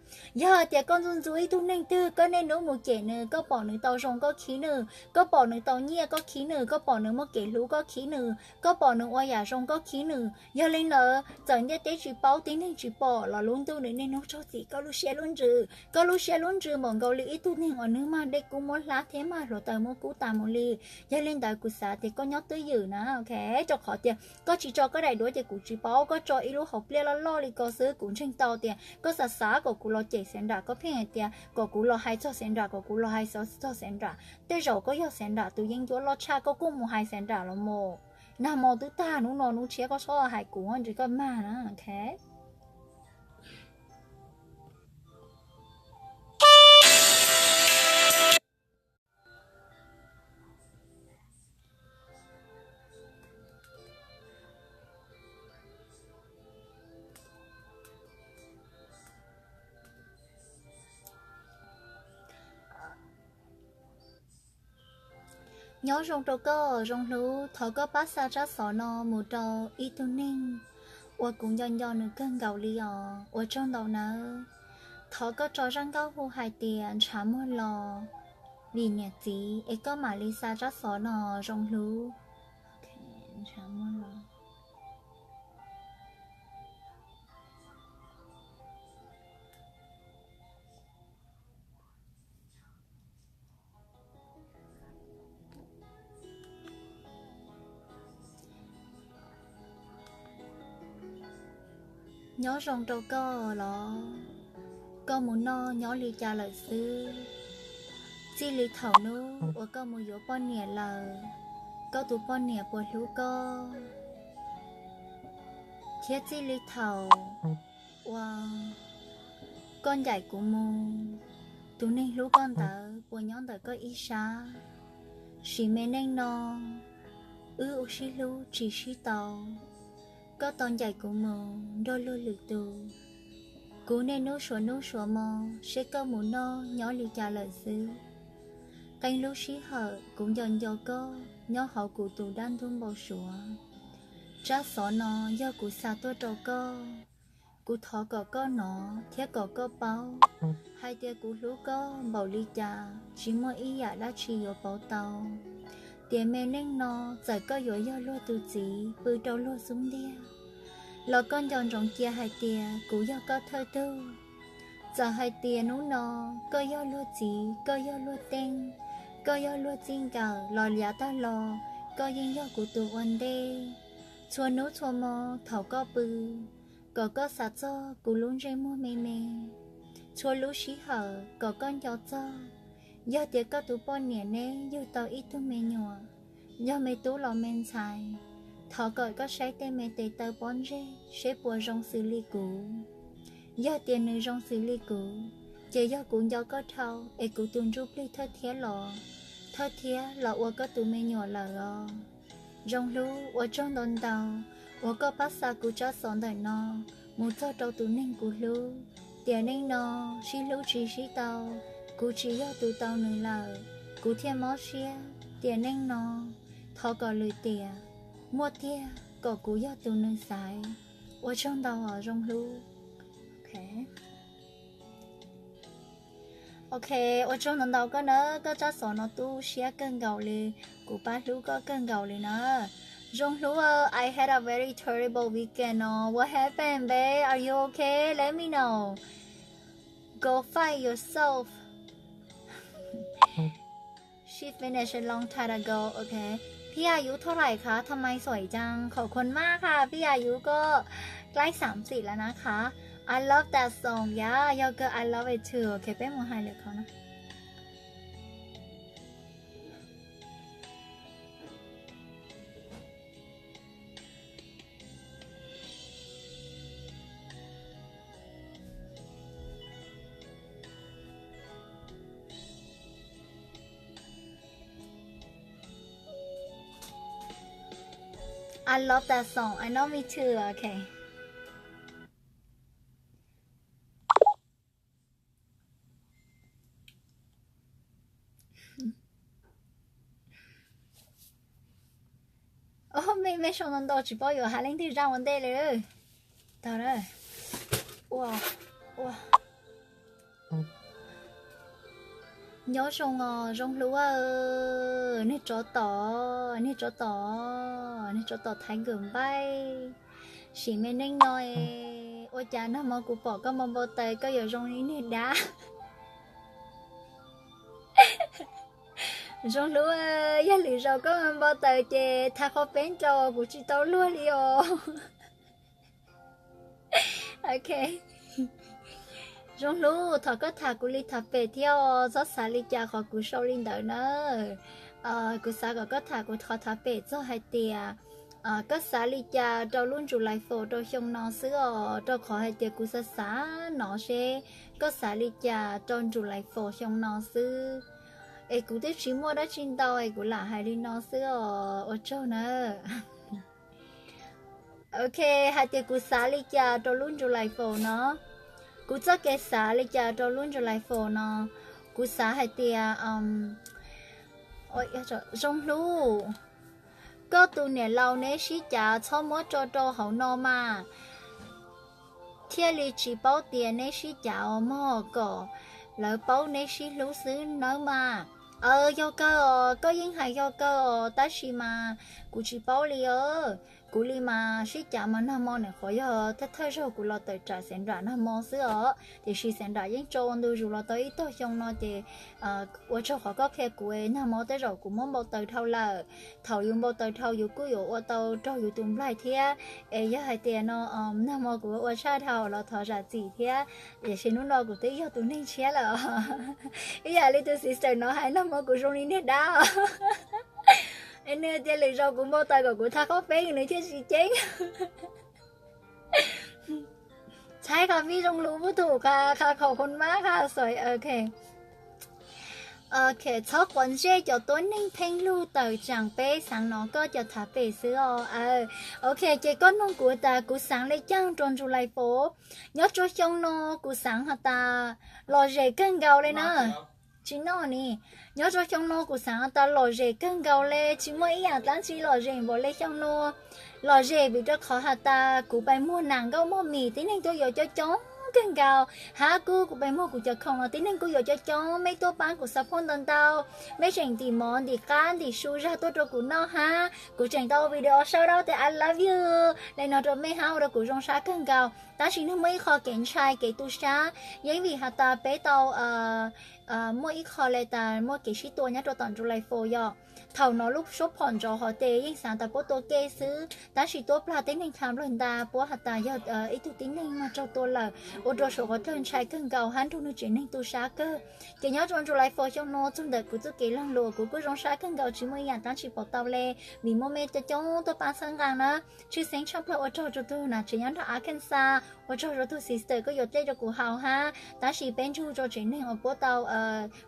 Yog tias koj ntxub ntxub ib tug neeg twg, koj niaj hnub mus cem nws, koj pom nws tau zoo koj khib nws, koj pom nws tau nyiaj koj khib nws, koj pom nws muaj kev hlub koj khib nws, koj pom nws ua yam zoo koj khib nws. Yog li ntawd txawm ntiaj teb tsis paub, tib neeg tsis pom los lub ntuj nws niaj hnub raug txim koj lub siab lub ntsws. Koj lub siab lub ntsws npaum nkaus li ib tug neeg uas nws mag dej kub muab hlab thiab mag hluav taws muab kub tas mus li. Yog li ntawd kuv xav tias koj nyob twj ywm na, ok, rau qhov tias koj tsis tso koj daim duab ces kuv tsis paub. Koj tso ib lub hauv pliaj loj loj li ko xwb, kuv ntseeg tau tias koj xav xav kom kuv los cem Sandra, koj pheej hais tias kom kuv los hais txog Sandra, kom kuv los hais xov txog Sandra. Tej zaum koj yog Sandra tus yeeb ncuab loj tshaj, koj kuj mus hais Sandra los mus. Nag hmo twb tag, hnub no hnub tshiab koj txhob hais kuv, ntshe koj mag na, ok. Nyob zoo rau koj Zoo Hlub, thov koj pab xa tsab xov no mus rau ib tug neeg uas kuv nco nco nws kawg nkaus li os. Ua tsaug ntau nawb. Thov koj tso zaj nkauj hu hais tias ntshav muag los vim niam txiv es koj mam li xa tsab xov no Zoo Hlub. Nyob zoo rau koj los? Koj mus noj nyob li cas lawm xwb? Txij li thaum hnub uas koj mus yuav poj niam lawm, koj tus poj niam puas hlub koj? Thiab txij li thaum uas koj ncaim kuv mus, tus neeg hlub koj ntawd puas nyob ntawm koj ib sab? Sim me neej no wb sib hlub tsis sib tau, koj tau ncaim kuv mus nrog luag lwm tus. Kuv niaj hnub suav hnub suav hmo seb koj mus noj nyob li cas lawm xwb. Qee lub sij hawm kuv nco nco koj nyob hauv kuv tus dab ntub npau suav. Tsab xov no yog kuv xa tuaj rau koj. Kuv thov kom koj hnov thiab kom koj paub hais tias kuv hlub koj npaum li cas tsis muaj ib yam dab tsi yuav pauv tau. Tiam me neej no txawm koj yuav yog luag tus txiv pw rau luag xub ntiag, los koj nco ntsoov cia hais tias kuv yog koj thawj tug. Txawm hais tias hnub no koj yog luag txiv, koj yog luag teej, koj yog luag txij nkawm los yav tag los, koj yeej yog kuv tus ua ntej. Txhua hnub txhua hmo thaum koj pw, kom koj xav txog kuv lub ntsej muag me me. Txhua lub sij hawm kom koj nco txog, yog tias koj tus poj niam neb yug tau ib tug me nyuam, yog me tub los me ntxhais, thov kom koj saib tej me tes taw pob ntseg seb puas zoo xws li kuv. Yog tias nws zoo xws li kuv, ces yog kuv nco koj dhau es kuv tus ntsuj plig thawj thiab los, thawj thiab los ua koj tus me nyuam lawm os. Zoo Hlub, ua tsaug ntau ntau uas koj pab xa kuv tsab xov ntawm no mus txog rau tus neeg kuv hlub. Tiam neej no sib hlub tsis sib tau, kuv tsis yog tus tau nws lawm, kuv thiaj mob siab. Tiam neej no thov kom lwm tiam muaj tiag kom kuv yog tus nws xaiv. Ua tsaug ntau os Zoo Hlub. Ok, ua tsaug ntau ntau koj na, koj tsab xov no tu siab kawg nkaus li, kuv pab hlub koj kawg nkaus li na. Zoo Hlub, I had a very terrible weekend no. What happened, babe? Are you okay? Let me know. Go fight yourself. She finished a long time ago. Ok. พี่อายุเท่าไหร่คะ ทำไมสวยจัง ขอบคุณมากค่ะ พี่อายุก็ใกล้สามสิบแล้วนะคะ I love that song. Yeah, Yogurt, I love it too. Ok, peb mus hais lượt khau na. I love that song. I know, me too. Okay. Mej sau ntau ntau tsis paub yuav has leej twg zaj ua ntej li. Tau, ua, ua, nyob zoo os Zoo Hlub, niag tsov tom, niag tsov tom, niag tsov tom Thaiv Nkawm Npaij, sim me neej no, ua cas nag hmo kuv pom koj npau npau taws koj yuav zoo li niag dab. Zoo Hlub, yog lwm zaus koj npau taws ces thaiv qhov peeb rau kuv tsis tau luag li os. Ok, Zoo Hlub, thov koj tham kuv li tham pem thiab os, txhob xav li cas qhov kuv sau li ntawd na. Kuv xav kom koj tham kuv qhov tham pem txog hais tias koj xav li cas rau lub July Four rau xyoo no xwb os, rau qhov hais tias kuv xav xav no seb koj xav li cas rau July Four xyoo no xwb. Es kuv twb tsis muaj dab tsi ntau es kuv lam hais li no xwb os, ua tsaug na. Ok, hais tias kuv xav li cas rau lub July Four no. Kuv txoj kev xav li cas rau lub July Four no, kuv xav hais tias, Zoo Hlub, koj tus niam laus neb sib cav txhob muab tso rau hauv no mas, thiaj li tsis paub tias neb sib cav os mog, kom lawv paub neb sib hlub xwb nawb mas. Aw, yog kawg os, koj yeej hais yog kawg os, tab sis mas kuv tsis paub li os. Kuv li mas sib cav mas nag hmo nim qhuav yog thawj thawj zaug kuv los tawm tsam Xeev Nram nag hmo xwb os, tiam sis Xeev Nram yeej tso ua ntu zus los tau ib tog xyoo no ces ua tsaug qhov koj qhia kuv, nag hmo tej zaum kuv muab npau taws dhau lawm. Thaum yus npau taws dhau yus kuj yuav ua tau raug yus tus nplaig thiab. Es yog hais tias no nag hmo kuv ua tshaj dhau los thov zam txim thiab, tiam sis hnub no kuv twb yog tus neeg tshiab lawm. Ib yam li tus sister no hais, nag hmo kuv zoo li niag dab. Es nws tias lwm zaus kuv npau taws kom kuv thaiv qhov peeb nws thiaj tsis ceeb. Txhais qhov vij Zoo Hlub pub thum qha, qha khom khun mab qha xoi, ok. Ok, txhob quav ntsej cov tuab neeg pheej lug tawm tsaam peb xaav nov koj cov thav pem xwb os. Ok, ces koj noog kuv tas kuv xaav le caag rua July Four. Nyob rua xyoo no kuv xaav has tas lom zem kawg nkaus le na. Tsis noj ni. Nyob rua xyoo no kuv xaav has tas lom zem kawg nkaus le, tsis muaj ib yaam dlaab tsi lom zem npaum le xyoo no. Lom zem vim rua qhov has tas kuv pais muag nam nkauj muag mis tib neeg tuaj yuav coob coob kawg nkaus, hab kuj kuv pais muag kuv cov khoom los tib neeg kuj yuav coob coob, mej tuaj paab kuv support ntau ntau, mej tseem ntim mov ntim qab ntim su zag tuaj rua kuv noj hab kuv tseem tau video shout out tias I love you le no rua mej hab ua rua kuv zoo sab kawg nkaus. Tab sis nwg muaj ib qho kev ntshai kev tu sab, yeej vim has tas peb tau muaj ib qho le tas muaj kev sib tua nyob rua tom July Four yom. Thaum no lub suab phom nrov hov tes yeej xaav tas puab tua ke xwb, tab sis tuab plag tib neeg tham nplawg nta puab has tas yog ib tug tib neeg mag raug tua lawm, ua rua suav qhov dlawg ntshai kawg nkaus hab nrug nwg tsev neeg tu sab kawg. Ces nyob rua July Four xyoo no txug ntawm kuv txuj kev laag lug kuv kuj zoo sab kawg nkaus tsis muaj ib yaam dlaab tsi pum tau le, vim muaj mej coob coob tuaj paab txhawb nqaa na. Tshwj xeeb tshaj plawg ua tsaug rua tug nam tsev nyob nrug Arkansas, ua tsaug rua tug sister koj yuav dlej rua kuv haus hab, tab sis peb nrug rua tsev neeg uas puab tau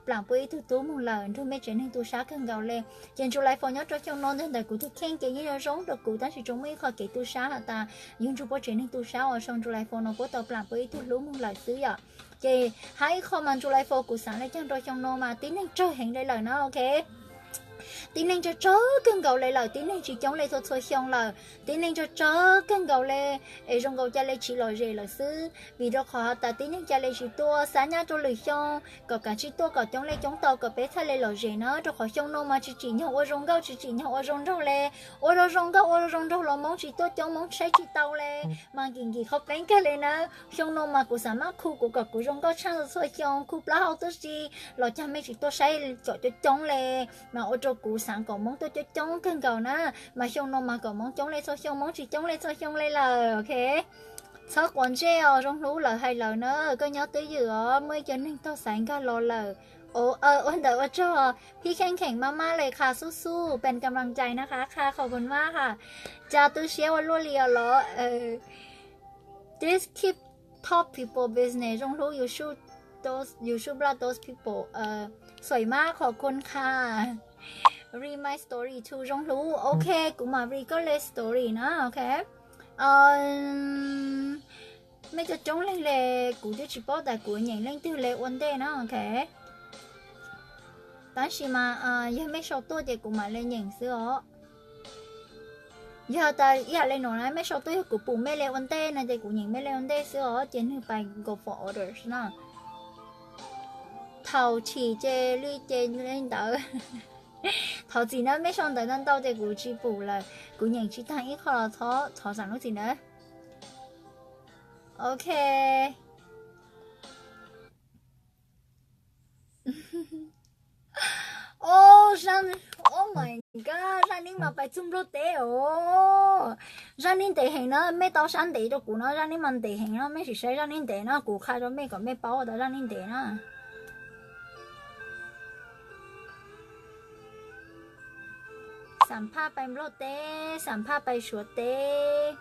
plaam puab ib tug tub moog lawm nrug mej tsev neeg tu sab kawg nkaus le. Ces July Four nyob rua xyoo no ntawm kuv tug kheej ces yeej zoo zoo rua kuv tab sis tsuas muaj ib qho kev tu sab has tas yug nrug puab tsev neeg tu sab uas xyoo July Four no puab tau plaam puab ib tug hlub moog lawm xwb yom. Ces hab ib qho mas July Four kuv xaav le caag rua xyoo no mas tib neeg tsawg heev le lawm na, ok. Tib neeg tsawg tsawg kawg nkaus le lawm, tib neeg tsis coob le txhua txhua xyoo lawm, tib neeg tsawg tsawg kawg nkaus le, es zoo nkaus ca le tsis lom zem lawm xwb. Vim rua qhov has tas tib neeg ca le tsis tuaj, xav nyab rua lwm xyoo kom kav tsij tuaj kom coob le coob tau kom peb txhaj le lom zem na, rua qhov xyoo no mas tsis tsim nyog ua zoo nkauj tsis tsim nyog ua zoo nraug le. Ua rua zoo nkauj ua rua zoo nraug los Moob tsis tuaj coob, Moob saib tsis tau le, mas nkim nkim qhov peeb kawg le na. Xyoo no mas kuv xaav mab khu kuv kom kuv zoo nkauj tshaaj txhua xyoo, khu plaub hau tuab si los caag mej tsis tuaj saib kom coob coob le, mas ua rua kuv xaav kom Moob tuaj coob coob kawg nkaus na. Mas xyoo no mas kom Moob coob le txhua xyoo, Moob tsis coob le txhua xyoo le lawm, ok. Txhob quav ntsej os Zoo Hlub, lawv hais lawv na, koj nyob twj ywm os, muaj ib co neeg taug xaiv nkag los lawm. Ua ntawm ua tsaug, phib kheej kheem maj maj le qha xub xub, pes kam laam cai na qha, qha khov kos mab ha. Cas tu siab ua luaj li os los. This keep top people business, Zoo Hlub, you should block those people. Xuaim mab khov kos qha. Read my story too, Zoo Hlub. Ok, kuv mam read koj le story na, ok. Mej cov coob leeg le, kuv twb tsis paub tas kuv nyeem leej twg le ua ntej na, ok. Tab sis mas yog mej sau tuaj ces kuv mam le nyeem xwb os. Yog tas ib yam li no na, mej sau tuaj yog kuv pum mej le ua ntej no ces kuv nyeem mej le ua ntej xwb os, ces nwg pais go for orders na. Thaum chim ces li ces li ntawd. Thov txim na, mej sau ntawv ntau ntau ces kuv tsis pum lawm, kuv nyeem tsis taag ib qho los thov txam lub txim na. Ok. Oh, oh my god, Zaj Neb mas pais txug Nplog teb os. Zaj Neb ntev heev na, mej tau sab ntev rau kuv no, Zaj Neb mas ntev heev no, mej sim saib Zaj Neb ntev no, kuv qha rau mej kom mej paub tas Zaj Neb ntev na. Xam phaj pais Nplog teb, xam phaj pais Suav teb.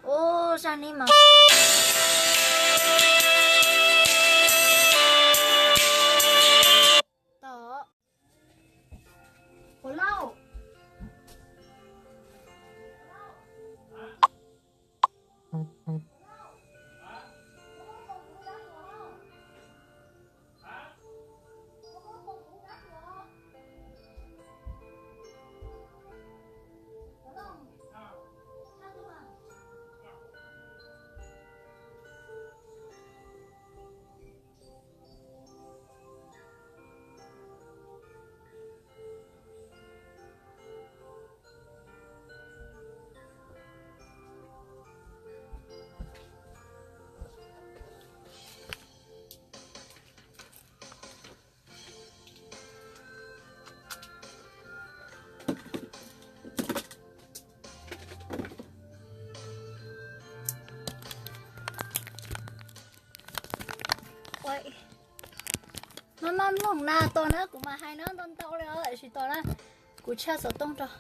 Ub, Zaj Neb mas tom. Ua lauj. Maj maj mloog na, tos na, kuv mas hais na ntau ntau li os, tsis tos na, kuv tshaj xov tooj rau.